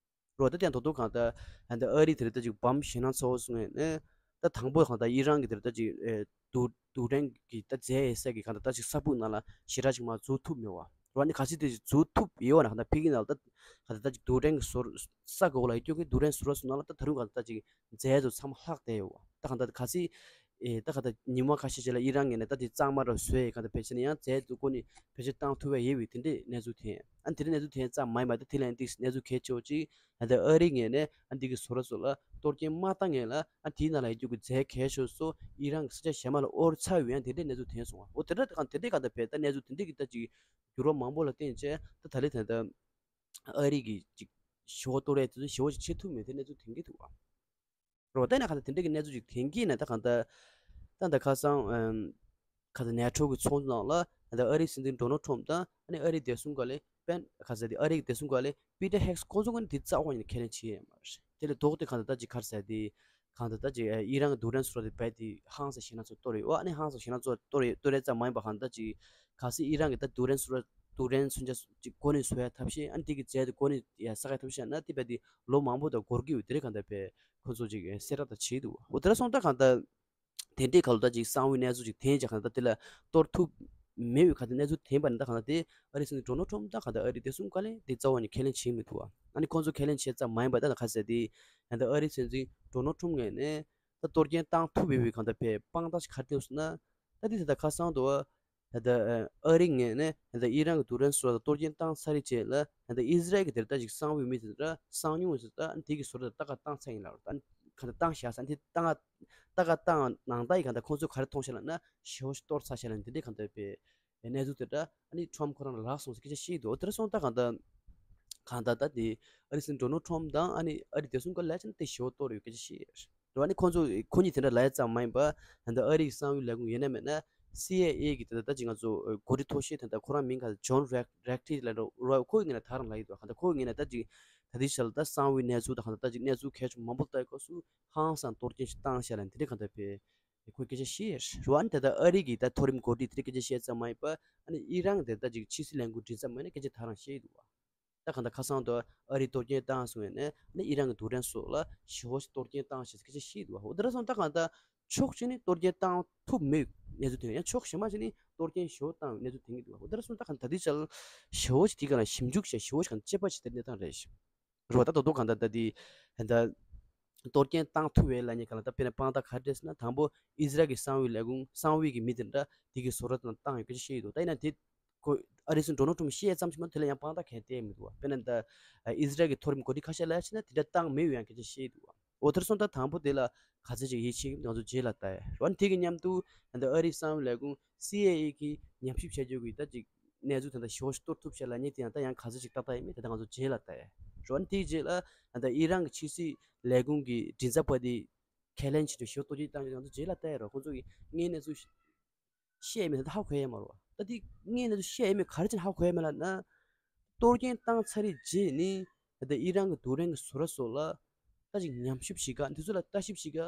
རོ་ད་དེ་ཡང་དོ་དོ་གང་ལྟར་ད་ལྟ་ཨ་རི་དེར་ད་ཅིག་བམ་ཞེད་སྣང་ཚ་བོ་སོང་ནས་ད་དང་པོ་གང་ལྟར་ཨི་རན་གྱི་དེར་ད་ཅིག་ཨེ་རྡུལ་རྡུལ་ཕྲན་གྱི་ད་རྫས་ཡོད་ས་གི་གང་ལྟར་ད་ཅིག་ས་ཕུག་ནང་ལ་ཞེ་དྲག་ཅིག་མར་འཛུལ་ཐུབ་མེད་བ། རོ་ནི་གལ་སྲིད་དེ་ཅིག་འཛུལ་ཐུབ་ཡོད་བ་ན་གང་ལྟར་ཕ་གི་ནང་ལ་ད་གང་ལྟར་ད་ཅིག་རྡུལ་ཕྲན་གྱི་ཟུར་ས་གི་འོག་ལ་ཡོད་རྒྱུ་གི་རྡུལ་ཕྲན་ཟུར་བ་སོང་ནང་ལ་ད་ད་རུང་གང་ལྟར་ད་ཅིག་རྫས་ཚོ་ཚང་མ་ལྷག་བསྡད་ཡོད་བ། ད་གང་ལྟར་གལ་སྲིད་ཨེ་ད་གང་ལྟར་ཉི་མ་ཁ་ཤས་ཤིག་ལ་ཨི་རན་ངོས་ནས་ད་དེ་གཙང་མ་རུ་བཟོས་ཡས་གང་ལྟར་བེད་སྤྱོད་ནས་ཡང་རྫས་དེ་ཀུན་ནས་བེད་སྤྱོད་བཏང་ཐུབ་པ་ཡོད་པའི་དེ་འདྲའི་གནས་ཚུལ་ཐོན། ཨ་དེ་འདྲའི་གནས་ཚུལ་ཐོན་ཙམ་མ་ཡིན་པ་ད་དེ་ལ་ཡང་ཏིག་གནས་ཚུལ་གལ་ཆེ་བོ་ཅིག་ད་ལྟ་ཨ་རི་ངོས་ནས་ཨ་འདི་གི་བཟོ་གྲྭ་ཚོ་ལ་གཏོར་སྐྱོན་མ་བཏང་ངེས་ལ་ཨ་དེའི་ནང་ལ་ཡོད་རྒྱུ་གི་རྫས་གལ་ཤོས་ཚོ་ཨི་རན་གྱི་ས་ཆ་གཞན་མ་ལ་དབོར་ཚར་ཡོད། ཡང་དེ་འདྲའི་གནས་ཚུལ་ཐོན་སོང་བ། འོ་དེ་འདྲ་གང་དེ་འདྲའི་གང་ལྟར་བེད་ད་གནས་ཚུལ་དེ་འདྲའི་གི་ད་ཅིག་འགྱུར་བ་མང་པོ་ལ་བརྟེན་བྱས་ད་ད་ལྟ་ད་ལྟ་ཨ་རི་གི་ཅིག་ཞེ་པོ་གཏོར་ཡས་དེ་ཚོ་ཞེ་པོ་ཅིག་བྱེད་ཐུབ་མེད་དེ་གནས་ཚུལ་ཐོན་གྱི་འདུག་བ། རོ་ད་ནས་གང་ལྟར་དེ་འདྲ་གི་གནས་ཚུལ་ཅིག་ཐོན་གྱི་ན་ད་གང་ལྟར་ད་ད་ཁ་སང་ཨམ་གང་ལྟར་ནེ་ཊོ་གི་ཚོགས་འདུ་ནང་ལ་ད་ལྟ་ཨ་རིའི་སྲིད་འཛིན་ཌོ་ནལ་ཊམ་དང་ཨ་ནི་ཨ་རིའི་བདེ་སྲུང་བཀའ་བློན་པེན་གང་ཟེར་དེ་ཨ་རིའི་བདེ་སྲུང་བཀའ་བློན་པི་ཊར་ཧེག་སི་ཁོང་ཚོ་ཀུན་དེ་རྩ་བ་ཉིད་ནས་ཁས་ལེན་བྱེད་ཡོད་མ་རེད། དེ་ལས་ལྡོག་སྟེ་གང་ལྟར་ད་ཅིག་ག་རེ་ཟེར་དེ་གང་ལྟར་ད་ཅིག་ཨི་རན་གྱི་རྡུལ་ཕྲན་བཟོ་གྲྭ་དེ་བས་དེ་ཧང་སང་ཞེད་སྣང་ཚ་བོ་གཏོར་ཡོད། ཨ་ནི་ཧང་སང་ཞེད་སྣང་ཚ་བོ་གཏོར་ཡོད་གཏོར་ཡོད་ཙམ་མ་ཡིན་པ་གང་ལྟར་ད་ཅིག་གལ་སྲིད་ཨི་རན་གྱི་ད་རྡུལ་ཕྲན་བཟོ་གྲྭ་རྡུལ་ཕྲན་མཚོན་ཆ་ཅིག་གོ་གནས་བཟོ་ཡ་ཐབས་ཤེས་ཨ་ནི་དེ་གི་རྫས་དེ་གོ་གནས་ཡ་ས་ཁ་ཐབས་ཤེས་ན་དེ་བས་དེ་ལོ་མང་པོ་དང་འགོར་གྱི་ཡོད། དེ་རིང་གང་ལྟར་བས་ཁོ་ཚོ་ཅིག་གསལ་བསྒྲགས་དང་བྱས་འདུག་འོ་དེ་འདྲ་སོང་ད་གང་ལྟར་དེ་འདྲའི་ཁ་ལོ་ད་ཅིག་གསང་བའི་གནས་ཚུལ་ཅིག་ཐོན་ཅིག་གང་ལྟར་དེ་ལ་གཏོར་ཐུབ་མེད་པའི་གང་ལྟར་གནས་ཚུལ་ཐོན་པ་ནི་ད་གང་ལྟར་དེ་ཨ་རིའི་སྲིད་འཛིན་ཌོ་ནལ་ཊམ་དང་གང་ལྟར་ཨ་རིའི་བདེ་སྲུང་བཀའ་བློན་དེ་རྩ་བ་ནས་ཁས་ལེན་བྱེད་མི་ཐུབ་བ། ཨ་ནི་ཁོང་ཚོ་ཁས་ལེན་བྱེད་ཙམ་མ་ཡིན་པ་ད་ལ་ཁ་གསལ་དེ་གང་ལྟར་ཨ་རིའི་སྲིད་འཛིན་ཌོ་ནལ་ཊམ་ངོས་ནས་ད་གཏོར་སྐྱོན་བཏང་ཐུབ་ཡོད་པའི་གང་ལྟར་བའི་དཔང་རྟགས་ཤིག་ག་རེ་བསྟན་སོང་ན་ད་དེ་ད་ལྟ་ཁ་སང་དུ་བ། ད་ལྟ་ཨ་རི་ངོས་ནས་ད་ལྟ་ཨི་རན་གྱི་རྡུལ་ཕྲན་བཟོ་གྲྭ་གཏོར་སྐྱོན་བཏང་ཚར་རེད་བྱས་ལ་ད་ལྟ་ཨི་ཟི་རལ་གྱི་དེར་ད་ཅིག་གསང་བའི་མི་དེ་འདྲ་གསང་མྱོང་ཟེར་ད་དེ་གི་བཟོ་གྲྭ་ད་ལྟ་ག་བཏང་ཚར་ཡིན་ལ་ད་ག་ད་བཏང་བཞག་ས་དེ་ད་ག་ད་ག་བཏང་ནང་ད་ཡི་ག་ད་ཁོང་ཚོས་ག་རེ་མཐོང་ཤག་ལབ་ན་ཞེ་པོ་ཞིག་གཏོར་ཚར་ཤག་ལབ་འདི་འདྲའི་ག་ད་པའི་གནས་ཚུལ་དེ་འདྲ་ཨ་ནི་ཊམ་ཁོ་རང་ལ་ལགས་སོང་ཟེར་སྐད་ཆ་བཤད་ཀྱི་འདུག་འོ་དེ་འདྲ་སོང་ད་ག་ད་གང་ལྟར་ད་དེ་ཨ་རི་སྲིད་འཛིན་ཌོ་ནལ་ཊམ་དང་ཨ་ནི་ཨ་རི་བདེ་སྲུང་བཀའ་བློན་ལ་ཡ་ཆ་ན་དེ་ཞེ་པོ་གཏོར་ཡོད་སྐད་ཆ་བཤད་ཡོད། རེད་བ། ནི་ཁོང་ཚོ་ཁོ་གཉིས་དེ་འདྲ་ལབ་ཡ་ཙམ་མ་ཡིན་པ་ད་ལྟ་ཨ་རི་གི་གསང་བའི་ལས་ཁུངས་ཡིན་ན་མིན་ན་སི་ཨའི་ཨེ་གི་ད་ལྟ་ད་ཅིག་ང་ཚོ་འགོ་ཁྲིད་མཐོ་ཤོས་དེ་འདྲ་ཁོ་རང་མིང་ག་ཇོན་རེག་རེག་ཊི་ལབ་འགྲོ་ར། ཁོ་གི་ངོས་ནས་ད་རང་ལབ་ཡོད་འདུག་ག་ད་ཁོ་གི་ངོས་ནས་ད་ཅིག་ད་ལྟའི་ཆ་ལ་ད་གསང་བའི་གནས་ཚུལ་དང་ག་ད་ད་ཅིག་གནས་ཚུལ་གལ་ཆེ་མང་པོ་ལྟ་སྐབས་སུ་ཧང་སང་གཏོར་སྐྱོན་ཞིག་བཏང་ཤག་ལབ་དེ་འདྲའི་ག་ད་པའི་ཁོས་སྐད་ཆ་བཤད་རེད་བ། ནི་ད་ལྟ་ཨ་རི་གི་ད་མཐོ་རིམ་འགོ་ཁྲིད་དེ་འདྲའི་སྐད་ཆ་བཤད་ཙམ་མ་ཡིན་པ་ཨ་ནི་ཨི་རན་དེ་ད་ཅིག་ཕྱི་སྲིད་ལས་ཁུངས་མགྲིན་ཚབ་ངོས་ནས་སྐད་ཆ་ད་རང་བཤད་ཡོད་འདུག་བ། ད་གང་ལྟར་ཁ་སང་དུ་ཨ་རིས་གཏོར་སྐྱོན་བཏང་སོང་ཡོད་ནས་ནི་ཨི་རན་གྱི་རྡུལ་ཕྲན་སོགས་ལ་ཞེ་པོ་ཞིག་གཏོར་སྐྱོན་བཏང་ཞེས་སྐད་ཆ་བཤད་འདུག་འོ་དེ་འདྲ་སོང་ད་གང་ལྟར་ཕྱོགས་གཅིག་ནས་གཏོར་སྐྱོན་བཏང་ཐུབ་མེད་གནས་ཚུལ་ཐོན། ཡང་ཕྱོགས་གཞན་མ་ཞིག་ནས་གཏོར་སྐྱོན་ཞེ་པོ་བཏང་བའི་གནས་ཚུལ་ཐོན་གྱི་འདུག་འོ་དེ་འདྲ་སོང་ད་གང་ལྟར་དེ་ཆ་ལ་ཞེ་པོ་ཞིག་དེའི་སྒང་ལ་ཞིབ་འཇུག་བྱས་ཞེ་པོ་ཞིག་གང་དཔྱད་པ་བྱེད་ཐབས་གནས་སྟངས་རེད། རེད་བ། ད་དོ་དོ་གང་ལྟར་ད་དེ་ད་གཏོར་སྐྱོན་བཏང་ཐུབ་པའི་ལབ་མཁན་གང་ལ་ད་དཔེར་ན་དཔང་རྟགས་ག་རེ་རེད་ཟེར་ན་དང་པོ་ཨི་ཟི་རལ་གྱི་གསང་བའི་ལས་ཁུངས་གསང་བའི་གི་མི་དེ་འདྲ་དེ་གི་བཟོ་གྲྭ་དང་བཏང་ཡོད་སྐད་ཆ་བཤད་ཡོད་འདུག་ད་ཡིན་ན་དེ། ཁོ་ཨ་རིའི་སྲིད་འཛིན་ཌོ་ནལ་ཊམ་བཤད་ཙམ་ཞིག་མ་གཏོགས་དེ་ལ་ཡང་དཔང་རྟགས་གང་ཡང་བསྟན་མི་འདུག་བ། དཔེར་ན་ད་ཨི་ཟི་རལ་གྱི་མཐོ་རིམ་འགོ་ཁྲིད་ཁ་ཤས་ལ་ཡང་བྱས་ན་དེ་འདྲ་བཏང་མེད་ཡང་སྐད་ཆ་བཤད་འདུག་བ། འོ་དེར་སོང་ད་དང་པོ་དེ་ལ་ག་ཚོད་ཅིག་ཡིད་ཆེས་ཀྱི་ང་ཚོ་རྗེས་ལ་ལྟ་ཡ་རེད་བ། དེ་གི་མཉམ་དུ་ད་ཨ་རིའི་གསང་བའི་ལས་ཁུངས་སི་ཨའི་ཨེ་གི་ཉམས་ཞིབ་བྱ་རྒྱུ་གི་ད་ཅིག་གནས་ཚུལ་དེ་འདྲ་ཞེ་པོ་ཞིག་གཏོར་ཐུབ་ཤག་ལབ་མཁན་དེ་ཡང་ད་ཡང་ག་ཚོད་ཅིག་ཏག་ཏག་ཡིན་མིན་དེ་ད་ང་ཚོ་རྗེས་ལ་ལྟ་ཡ་རེད་བ། དེ་རྗེས་ལ་ད་ཨི་རན་གྱི་ཕྱི་སྲིད་ལས་ཁུངས་ཀྱི་མགྲིན་ཚབ་པ་དེ་ཁས་ལེན་བྱེད་དུ་ཞེ་པོ་གཏོར་སྐྱོན་བཏང་ཡོད་ང་ཚོ་རྗེས་ལ་ལྟ་ཡ་རེད་བ། ཁོང་ཚོ་གི་དངོས་གནས་ཚུལ་བཤད་མེད་ན་ད་ཧ་གོ་ཡ་མ་རེད་བ། ད་དེ་དངོས་གནས་ཚུལ་བཤད་མེད་ག་རེ་བྱས་ནས་ཧ་གོ་ཡ་མེད་ལབ་ན། གཏོར་སྐྱོན་བཏང་ཚར་རེད་རྗེས་ནི་ད་ལྟ་ཨི་རན་གྱི་རྡུལ་ཕྲན་གྱི་བཟོ་གྲྭ་སོགས་ལ་ད་ཅིག་ཉམས་ཞིབ་བྱེད་ག་འདི་ཚོ་ལ་ལྟ་ཞིབ་བྱེད་ག་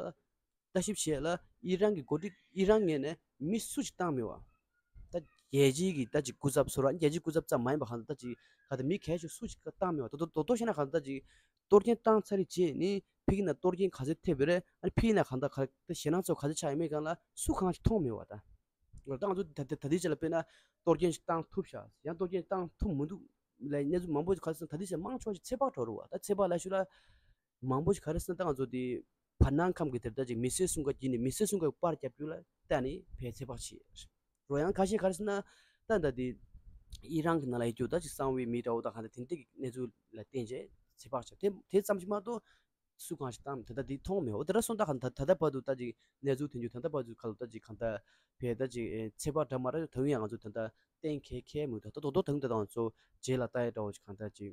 ལྟ་ཞིབ་བྱས་ལ་ཨི་རན་གྱི་འགོ་ཁྲིད་ཨི་རན་ངོས་ནས་མི་སུ་ཞིག་བཏང་མེད་བ། ད་རྒྱལ་སྤྱིའི་གི་ད་ཅིག་སྐུ་ཚབ་ཚོ་ར་རྒྱལ་སྤྱིའི་སྐུ་ཚབ་ཙམ་མ་ཡིན་པ་གང་ལྟར་ད་ཅིག་ག་ད་མི་གལ་ཆེ་སུ་ཞིག་བཏང་མེད་བ། ད་དོ་དོ་དོ་བཤད་ན་གང་ལྟར་ད་ཅིག་གཏོར་སྐྱོན་བཏང་ཚར་རེད་རྗེས་ནི་ཕ་གི་ན་གཏོར་སྐྱོན་ག་ཚོད་ཐེབས་པ་རེད། ཨ་ནི་ཕ་གི་ན་གང་ལྟར་ག་ད་ཞེད་སྣང་ཚོ་ག་ཚོད་ཆགས་ཡོད་མེད་སྒང་ལ་སུ་གང་ཞིག་མཐོང་མེད་བ། ད་ད་ང་ཚོ་ད་ད་ད་ལྟའི་ཆ་ལ་དཔེར་ན་གཏོར་སྐྱོན་ཞིག་བཏང་ཐུབ་ཤག་ཡང་གཏོར་སྐྱོན་བཏང་ཐུབ་མི་འདུག་ལ་གནས་ཚུལ་མང་པོ་ཞིག་ག་རེ་ཟེར་ན་ད་ལྟའི་ཆ་ལ་མང་ཆེ་བ་ཞིག་ཚོད་དཔག་འགྲོ་རུ་བ། ད་ཚོད་དཔག་ལ་ཞུ་ལ་མང་པོ་ཞིག་ག་རེ་ཟེར་ན་ད་ང་ཚོ་དེ་བར་སྣང་ཁམས་ཀྱི་དེར་ད་ཅིག་མི་ཚེ་སྲུང་ག་བགྱིས་ནས་མི་ཚེ་སྲུང་ག་པར་རྒྱབ་རྒྱུ་ལ་ད་ནི་བས་ཚོད་དཔག་བྱེད། རོ། ཡང་ཁ་ཤས་ག་རེ་ཟེར་ན་ད་ད་དེ་ཨི་རན་གྱི་ནང་ལ་ཡོད་རྒྱུ་ད་ཅིག་གསང་བའི་མི་འདྲ་བོ་དང་གང་ལྟར་དེ་འདྲ་གི་གནས་ཚུལ་ལ་བརྟེན་བྱས་ཚོད་དཔག་བྱས། དེ་དེ་ཙམ་ཞིག་མ་གཏོགས་སུ་གང་ཞིག་བཏང་མེད། ད་ལྟ་འདི་མཐོང་མེད། འོ་དེ་འདྲ་སོང་ཙང་གང་ད་ད་ལྟ་བར་དུ་ད་ཅིག་གནས་ཚུལ་ཐོན་རྒྱུ་ད་ལྟ་བར་དུ་ག་ལ་ད་ཅིག་གང་ད་བས་ད་ཅིག་ཚོད་དཔག་འདྲ་མ་འདྲ་ད་དུང་ཡང་ང་ཚོ་ད་ལྟ་གཏན་འཁེལ་འཁེལ་མི་འདུག་ད་དོ་དོ་དང་ད་ང་ཚོ་རྗེས་ལ་ལྟ་ཡ་འདྲ་བོ་ཞིག་གང་ད་ཅིག་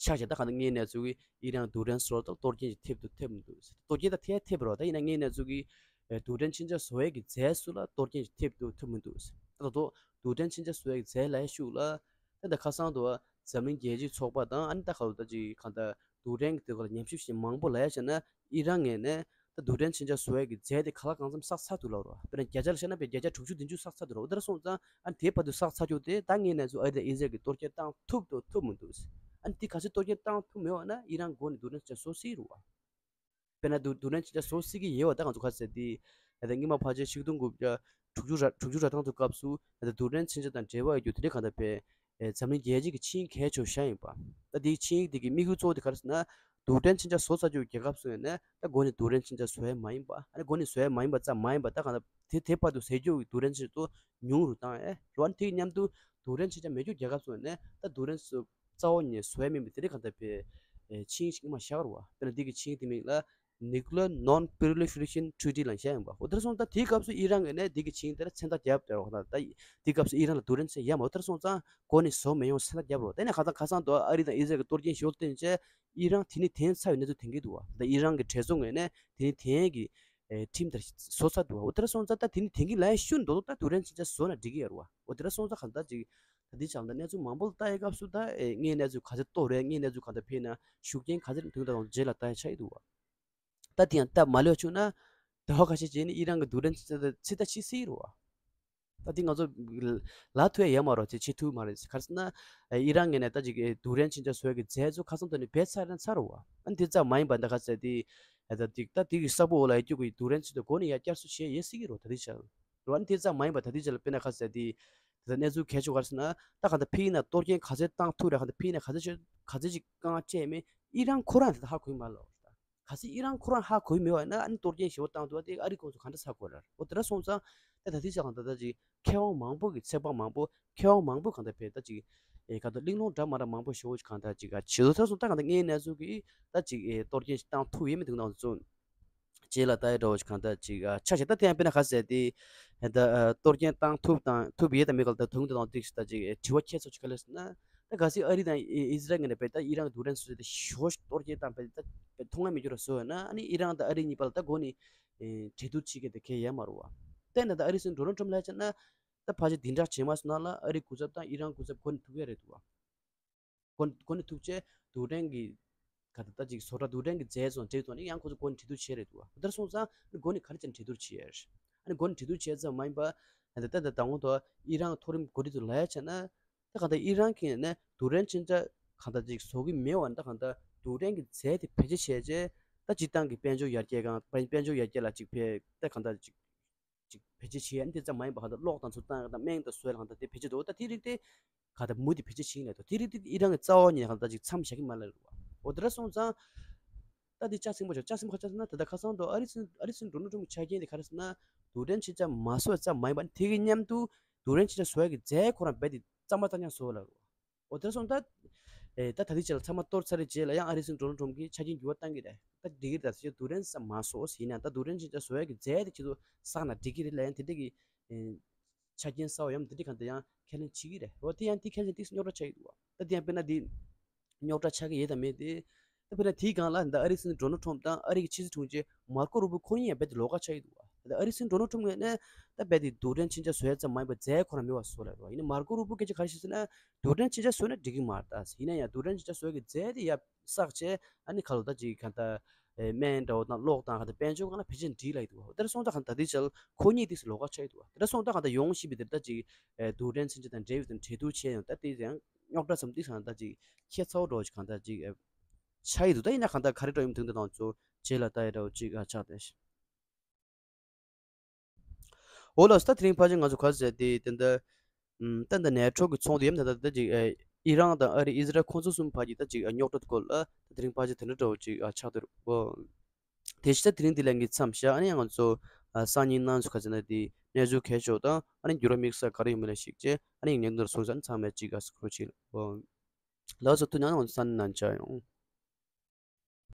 ཆགས་བྱས། ད་གང་ད་དངོས་གནས་ཚུལ་གྱི་ཨི་རན་རྡུལ་ཕྲན་བཟོ་སྟངས་གཏོར་སྐྱོན་ཞིག་ཐེབས་འདུག་ཐེབས་མི་འདུག་གཏོར་སྐྱོན་ད་ཐེབས་ཐེབས་རོགས། ད་ཡིན་ན་དངོས་གནས་ཚུལ་གྱི་རྡུལ་ཕྲན་མཚོན་ཆ་བཟོ་ཡས་ཀྱི་རྫས་སུ་ལ་གཏོར་སྐྱོན་ཞིག་ཐེབས་འདུག་ཐེབས་མི་འདུག་ད་དོ་དོ་རྡུལ་ཕྲན་མཚོན་ཆ་བཟོ་ཡས་ཀྱི་རྫས་ལ་ཡ་ཤུགས་ལ་ད་ད་ཁ་སང་དུ་འཛམ་གླིང་རྒྱལ་སྤྱིའི་ཚོགས་པ་དང་ཨ་ནི་ད་ག་ལ་ད་ཅིག་གང་ད་རྡུལ་ཕྲན་གྱི་དེ་ག་ལ་ཉམས་ཞིབ་བྱེད་མཁན་མང་པོ་ལ་ཡ་བྱས་ན་ཨི་རན་ངོས་ནས་ད་རྡུལ་ཕྲན་མཚོན་ཆ་བཟོ་ཡས་ཀྱི་རྫས་དེ་ག་ལ་གང་འཚམ་བསགས་ཚར་འདུག་ལབ་རོགས། དཔེར་ན་བརྒྱ་ཆ་ལ་བཤད་ན་དཔེ་བརྒྱ་ཆ་དྲུག་ཅུ་བདུན་ཅུ་བསགས་ཚར་འདུག་ལབ། འོ་དེ་འདྲ་སོང་ཙང་ཨ་ནི་དེ་བར་དུ་བསགས་ཚར་རྒྱུ་དེ་ད་དངོས་གནས་ཚུལ་ཨ་རི་དང་ཨི་ཟི་རལ་གྱིས་གཏོར་སྐྱོན་བཏང་ཐུབ་འདུག་ཐུབ་མི་འདུག་ཨ་ནི་དེ་ག་ཚོད་གཏོར་སྐྱོན་བཏང་ཐུབ་མེད་པ་ན་ཨི་རན་མགོ་ནས་རྡུལ་ཕྲན་མཚོན་ཆ་བཟོ་སྲིད་རུང་བ། དཔེར་ན་རྡུལ་རྡུལ་ཕྲན་མཚོན་ཆ་བཟོ་སྲིད་ཀྱི་ཡོད་པ་ད་ང་ཚོ་ག་ཚོད་དེ་ད་ལྟ་སྔོན་མ་ཕལ་ཆེར་ཆིག་སྟོང་དགུ་བརྒྱ་དྲུག་ཅུ་ར་དྲུག་ཅུ་ར་ཐང་དུ་སྐབས་སུ་ད་ལྟ་རྡུལ་ཕྲན་མཚོན་ཆ་དང་འབྲེལ་བ་ཡོད་རྒྱུ་དེ་འདྲ་གང་ལྟར་བས། ཨེ། འཛམ་གླིང་རྒྱལ་སྤྱི་གི་ཆིངས་ཡིག་གལ་ཆེ་ཤོས་ཤིག་ཡིན་པ། ད་དེའི་ཆིངས་ཡིག་དེ་གི་དམིགས་ཡུལ་གཙོ་བོ་དེ་ག་རེ་ཟེར་ན། རྡུལ་ཕྲན་མཚོན་ཆ་བཟོ་ཚར་རྒྱུ་རྒྱལ་ཁབ་སུ་ཡིན་ནའི་ད་འགོ་ནས་རྡུལ་ཕྲན་མཚོན་ཆ་བཟོ་ཡ་མ་ཡིན་པ། ཨ་ནི་འགོ་ནས་བཟོ་ཡ་མ་ཡིན་པ་ཙམ་མ་ཡིན་པ་ད་གང་ལྟར་དེ་དེ་བར་དུ་ཟད་རྒྱུ་གི་རྡུལ་ཕྲན་མཚོན་ཆ་ཚོ་ཉུང་རུ་བཏང་ཡས་རེད་བ། ཨ་ནི་དེ་གི་མཉམ་དུ་རྡུལ་ཕྲན་མཚོན་ཆ་མེད་རྒྱུ་རྒྱལ་ཁབ་སུ་ཡིན་ནའི་ད་རྡུལ་ཕྲན་ཚོ་རྩ་བ་ནས་བཟོ་ཡ་མིན་པའི་དེ་འདྲ་གང་ལྟར་བའི་ཨེ། ཆིངས་ཡིག་ཅིག་སྔོན་མ་བཞག་རེད་བ། དཔེར་ན་འདི་གི་ཆིངས་ཡིག་དེ་མིང་ལ་Nuclear Non-Proliferation Treaty ལབ་བཞག་ཡིན་པ། འོ་དེར་སོང་ཙང་དེའི་སྐབས་སུ་ཨི་རན་གྱིས་ནས་འདི་གི་ཆིངས་ཡིག་དེར་མཚན་རྟགས་བརྒྱབ་སྟེ་རོགས་ད། ད་དེའི་སྐབས་སུ་ཨི་རན་ལ་རྡུལ་ཕྲན་ཚོ་ཡ་མ། འོ་དེར་སོང་ཙང་འགོ་ནས་བཟོ་མི་ཡོང་མཚན་རྟགས་བརྒྱབ་རོགས། དེ་ནས་ཁ་སང་ཁ་སང་དུ་ཨ་རི་དང་ཨི་ཟི་རལ་གྱི་གཏོར་སྐྱོན་ཞུ་བརྟེན་བྱས་ཨི་རན་དེ་ནས་དེང་ཚར་བའི་གནས་ཚུལ་ཐོན་གྱི་འདུག་བ། ད་ཨི་རན་གྱི་གྲོས་ཚོགས་ངོས་ནས་དེ་ནས་དེང་གི་ཨེ། ཁྲིམས་དེར་བཟོ་ཚར་འདུག་བ། འོ་དེར་སོང་ཙང་ད་དེ་ནས་དེང་གི་ལན་ཤུན་འདོད་ད་རྡུལ་ཕྲན་མཚོན་ཆ་བཟོ་ན་འགྲིག་གི་ཡོད་རེད་བ། འོ་དེར་སོང་ཙང་གང་ལྟར་ཅིག་ད་འདི་ཆགས་ན་གནས་ཚུལ་མང་པོ་ལ་ལྟ་ཡི་སྐབས་སུ་ད་ཨེ། དངོས་གནས་ཚུལ་ག་ཚོད་རྟོགས་རེད། དངོས་གནས་ཚུལ་ག་འདྲ་ཕེབས་ན་ཤུགས་རྐྱེན་ག་ཚོད་ཐོན་གི་འདུག་རྗེས་ལ་ལྟ་ཡ་ཆགས་ཀྱི་འདུག་བ། ད་དེ་ཡང་སྟབས་མ་ལེགས་བྱུང་ན་ཟླ་བ་ཁ་ཤས་རྗེས་ནས་ཨི་རན་གྱི་རྡུལ་ཕྲན་ཚོད་ལྟ་ཚོད་ལྟ་བྱེད་སྲིད་རེད་བ། ད་དེ་ང་ཚོ་ལ་ཐུག་ཡ་ཡོད་མ་རེད་བ། དེ་བྱེད་ཐུབ་མ་རེད། ག་རེ་ཟེར་ན་ཨི་རན་ངོས་ནས་ད་ཅིག་རྡུལ་ཕྲན་མཚོན་ཆ་བཟོ་ཡ་གི་རྫས་ཚོ་ཁ་སང་ཐོག་ནས་བེད་ཚར་ན་ཚར་རེད་བ། ཨ་ནི་དེ་ཙམ་མ་ཡིན་པ་ད་ག་ཚད་དེ་ད་དེ་ད་དེ་གི་ས་བོན་འོག་ལ་ཡོད་རྒྱུ་གི་རྡུལ་ཕྲན་ཚོ་དེ་འགོ་ནས་ཡར་བསྐྱར་གསོ་བྱེད་ཡས་སྲིད་ཀྱི་རེད་བ། ད་དེ་ཆགས་རེད་བ། ཨ་ནི་དེ་ཙམ་མ་ཡིན་པ་ད་དེ་ཆགས་ལ་དཔེར་ན་ག་ཚད་དེ། ད་གནས་ཚུལ་གལ་ཆེ་བ་ག་རེ་ཟེར་ན། ད་གང་ལྟར་ཕ་གི་ནང་གཏོར་སྐྱོན་ག་ཚོད་བཏང་ཐུབ་རེད། གང་ལྟར་ཕ་གི་ནང་ག་ཚོད་ཅིག་ག་ཚོད་ཅིག་རྐང་བཅད་མེད་ཨི་རན་ཁོ་རང་དེ་ད་ཧ་གོ་གི་མ་རེད་ལ། གལ་སྲིད་ཨི་རན་ཁོ་རང་ཧ་གོ་གི་མེད་པ་ཡིན་ན་ཨ་ནི་གཏོར་སྐྱོན་ཞེ་པོ་བཏང་ཐུབ་པ་དེ་ཨ་རི་ཁོང་ཚོ་ག་འདྲ་ཧ་གོ་ར། འོ་དེ་འདྲ་སོང་ཙང་ད་ད་ལྟའི་ཆ་གང་ལྟར་ད་ཅིག་མཁས་དབང་མང་པོ་གི་ཚོད་དཔག་མང་པོ་མཁས་དབང་མང་པོ་གང་ལྟར་བས་ད་ཅིག་ཨེ་གང་ལྟར་གླེང་སློང་འདྲ་མ་འདྲ་མང་པོ་ཞེ་པོ་ཅིག་གང་ལྟར་ཅིག་ག་བྱེད་དུ་ད་སོང་ད་གང་ལྟར་དངོས་གནས་ཚུལ་གྱི་ད་ཅིག་ཨེ་གཏོར་སྐྱོན་ཞིག་བཏང་ཐུབ་ཡོད་མེད་དེ་ནང་ཚོ། རྗེས་ལ་ལྟ་ཡ་འདྲ་བོ་ཞིག་གང་ལྟར་ཅིག་ཨ་ཆ་བཞག་ད་དེ་ཡང་དཔེར་ན་ག་ཟེར་ཏེ། ད་ཨ་གཏོར་སྐྱོན་བཏང་ཐུབ་དང་ཐུབ་ཡས་དང་མེད་ག་ལ་ད་དུང་དེ་དང་ཏིག་ད་ཅིག་དྲི་བ་ཁྱད་མཚར་ཅིག་ག་ལེར་ཟེར་ན། ད་གལ་སྲིད་ཨ་རི་དང་ཨི་ཨི་ཟི་རལ་ངོས་ནས་བས་ད་ཨི་རན་གྱི་རྡུལ་ཕྲན་སོ་སོ་དེ་ཞོ་ཞིག་གཏོར་སྐྱོན་བཏང་བས་ད་བས་མཐོང་ང་མི་འགྱུར་བ་བཟོ་ཡོད་ན་ཨ་ནི་ཨི་རན་དང་ཨ་རི་གཉིས་བར་ལ་ད་འགོ་ནས་ཨེ་གྲོས་བསྡུར་བྱེད་མཁན་དེ་གལ་ཡོད་མ་རེད་བ། དེ་ན་ད་ཨ་རིའི་སྲིད་འཛིན་ཌོ་ནལ་ཊམ་ལབ་བྱས་ན། ད་ཕལ་ཆེར་འདི་འདྲ་བྱེད་མ་སོང་ན་ལ་ཨ་རིའི་སྐུ་ཚབ་དང་ཨི་རན་སྐུ་ཚབ་འགོ་ནས་ཐུག་གི་རེད་འདུག་བ། གོ་གོ་ནས་ཐུག་ཆེད་རྡུལ་ཕྲན་གྱི་ག་ད་ལྟ་ཅིག་བཟོ་གྲྭ་རྡུལ་ཕྲན་གྱི་རྫས་བཟོ་འབྲེལ་ཐོག་ནས་ཡང་ཁོ་ཚོ་གོ་ནས་གྲོས་བསྡུར་བྱས་རེད་འདུག་བ། དེར་སོང་ཙང་གོ་ནས་ག་རེ་བྱས་ནས་གྲོས་བསྡུར་བྱས་ཡོད་རེད། ཨ་ནི་གོ་ནས་གྲོས་བསྡུར་བྱས་ཙམ་མ་ཡིན་པ། ད་ལྟ་ད་དང་པོ་དུ་ཨི་རན་མཐོ་རིམ་འགོ་ཁྲིད་ཚོ་ལབ་ཡ་བྱས་ན། ད་ག་ད་ཨི་རན་གྱི་ནས་རྡུལ་ཕྲན་མཚོན་ཆ་ག་ད་ཅིག་བཟོ་གི་མེད་བ་ད་ག་ད་རྡུལ་ཕྲན་གྱི་རྫས་དེ་བེད་སྤྱོད་བྱས་རྗེས་ད་སྤྱིར་བཏང་གི་དཔལ་འབྱོར་ཡར་རྒྱས་གང་དཔལ་འབྱོར་ཡར་རྒྱས་ལ་ཅིག་ཕན་ད་ག་ད་ཅིག་ཅིག་བེད་སྤྱོད་བྱེད་ཡ་འདི་ཙམ་མ་ཡིན་པ་གང་ལྟར་གློག་དང་ཚུར་བཏང་ཡ་དང་སྨན་དང་བཟོ་ཡ་ལ་གང་ལྟར་དེ་བེད་སྤྱོད་འདུག་ད་དེ་རིགས་དེ་གང་ལྟར་མུ་དེ་བེད་སྤྱོད་བྱེད་ཀྱི་མེད་དོ། དེ་རིགས་དེ་ཨི་རན་གྱི་རྩ་བ་ཉིད་ནས་གང་ལྟར་ཅིག་མཚམས་བཞག་གི་མ་ལ་རེད་བ། འོ་དེ་འདྲ་སོང་ཙང་། ད་དེ་ལྕགས་སྲིན་པོ་ཆགས་ལྕགས་སྲིན་པོ་ཁ་ཆགས་ན་ད་ལྟ་ཁ་སང་དུ་ཨ་རི་སྲིད་ཨ་རི་སྲིད་འཛིན་ཌོ་ནལ་ཊམ་གྱི་ཆ་རྐྱེན་དེ་ག་རེ་ཟེར་ན། རྡུལ་ཕྲན་མཚོན་ཆ་མ་བཟོ་བ་ཙམ་མ་ཡིན་པ་དེ་གི་མཉམ་དུ་རྡུལ་ཕྲན་མཚོན་ཆ་བཟོ་ཡ་གི་རྫས་ཁོ་རང་རྦད་དེ་གཙང་མ་གཙང་རྐྱང་བཟོ་བ་ལ་རེད་བ། འོ་དེ་སོང་ད། ཨེ་ད་ད་ལྟའི་ཆ་ལ་ཚང་མ་གཏོར་ཚར་རེད་རྗེས་ལ་ཡང་ཨ་རི་སྲིད་འཛིན་ཌོ་ནལ་ཊམ་གྱིས་ཆ་རྐྱེན་འགྱུར་བ་བཏང་གི་རེད། ད་འགྲིག་གི་རེད་ད་ཟེར་རྡུལ་ཕྲན་ས་མ་བཟོ་ཟེར་ཡིན་ན་ད་རྡུལ་ཕྲན་མཚོན་ཆ་བཟོ་ཡ་གི་རྫས་དེ་ཁྱེད་ཚོ་བསགས་ན་འགྲིག་གི་རེད་ལབ་ཡང་དེ་འདྲ་གི་ཨེ་ཆ་རྐྱེན་གསར་བ་ཡང་དེ་འདྲ་གང་ལྟར་ཡང་ཁས་ལེན་བྱེད་ཀྱི་རེད། འོ་དེ་ཡང་དེ་ཁས་ལེན་ཏིག་རྙོག་དྲ་ཆགས་ཀྱི་འདུག་བ། ད་དེ་ཡང་དཔེར་ན་དེ་རྙོག་དྲ་ཆགས་ཀྱི་ཡོད་དམ་མེད་དེ། ད་དཔེར་ན་དེའི་སྒང་ལ་ད་ཨ་རིའི་སྲིད་འཛིན་ཌོ་ནལ་ཊམ་དང་ཨ་རི་གི་ཕྱི་སྲིད་དྲུང་ཆེ་མར་ཀོ་རུ་པོ་ཁོ་གཉིས་ཡང་རྦད་དེ་ལོགས་ཀ་ཆགས་ཀྱི་འདུག་བ། ད་ཨ་རིའི་སྲིད་འཛིན་ཌོ་ནལ་ཊམ་ངོས་ནས་ད་རྦད་དེ་རྡུལ་ཕྲན་མཚོན་ཆ་བཟོ་ཡ་ཙམ་མ་ཡིན་པར་རྫས་ཁོ་རང་མེད་པ་བཟོ་ལབ་རེད་བ། ཡིན་ན་མར་ཀོ་རུ་པོ་སྐད་ཆ་ག་རེ་བཤད་ཟེར་ན་རྡུལ་ཕྲན་མཚོན་ཆ་བཟོས་ན་འགྲིག་གི་མ་རེད་ད་ཟེར། ཡིན་ན་ཡང་རྡུལ་ཕྲན་མཚོན་ཆ་བཟོ་ཡ་གི་རྫས་དེ་ཡར་བསགས་བྱས་ཨ་ནི་ཁ་ལོ་ད་ཅིག་གང་ལྟར་ཨེ་སྨན་འདྲ་བོ་དང་གློག་དང་གང་ལྟར་དཔལ་འབྱོར་སྒང་ལ་བེད་སྤྱོད་འགྲིག་ལབ་ཀྱི་འདུག་བ། དེ་འདྲ་སོང་ཙང་གང་ལྟར་དེའི་ཆ་ལ་ཁོ་གཉིས་དེ་ལོགས་ཀ་ཆགས་ཀྱི་འདུག་བ། དེ་འདྲ་སོང་ཙང་གང་ལྟར་ཡོང་བཞིན་པའི་དེར་ད་ཅིག་ཨེ་རྡུལ་ཕྲན་མཚོན་ཆ་དང་འབྲེལ་ཡོད་དང་འབྲེལ་གཏུག་བྱས་ཡང་ད་དེ་ཡང་རྙོག་དྲ་ཙམ་ཏིག་ཙམ་ད་ཅིག་ཁྱད་མཚར་པོ་འདྲ་བོ་ཞིག་གང་ལྟར་ཅིག་ཨེ་ཆགས་ཀྱི་འདུག་ད་ཡིན་ན་གང་ལྟར་ག་རེ་འདྲ་ཡོང་མི་འདུག་ད་དང་ཚོ་རྗེས་ལ་ལྟ་ཡ་འདྲ་བོ་ཅིག་ཨ་ཆགས་བསྡད་ཤག་འོ་ལགས་སོ། ད་དེ་རིང་ཕལ་ཆེར་ང་ཚོ་ག་རེ་ཟེར་དེ་དེ་འདྲ། ཨམ། ད་འདི་ནེ་ཊོ་གི་ཚོགས་འདུ་ཡིན་ད་ད་ད་ཅིག་ཨེ་ཨི་རན་དང་ཨ་རི་ཨི་ཟི་རལ་ཁོང་ཚོ་གསུམ་བར་གྱི་ད་ཅིག་ཨ་རྙོག་དྲ་སྐོར་ལ་ད་དེ་རིང་ཕལ་ཆེར་དེ་འདྲ་འདྲ་བོ་ཅིག་ཨ་ཆགས་བསྡད་རེད་བོ། དེ་བཞིན་ད་དེ་རིང་འདི་ལན་གྱི་མཚམས་བཞག་ཨ་ནི་ང་ཚོ་ཨ་སང་ཉིན་གནངས་ཚེ་ག་ཚོད་ན་དེ་ གནས་ཚུལ་གལ་ཆེ་བ་དང་ཨ་ནི་འགྱུར་བ་དམིགས་བསལ་ག་རེ་ཡོད་མེད་ལ་གཞིགས་བྱས་ཨ་ནི་ཡིག་སྙན་དོན་སོང་ཙང་ཚང་མས་ཅིག་ག་སྐོར་ཅིག་ལ་ལགས་སོ། ཐུགས་རྗེ་གནང་། སང་ཉིན་ནང་མཇལ་ཡོང་།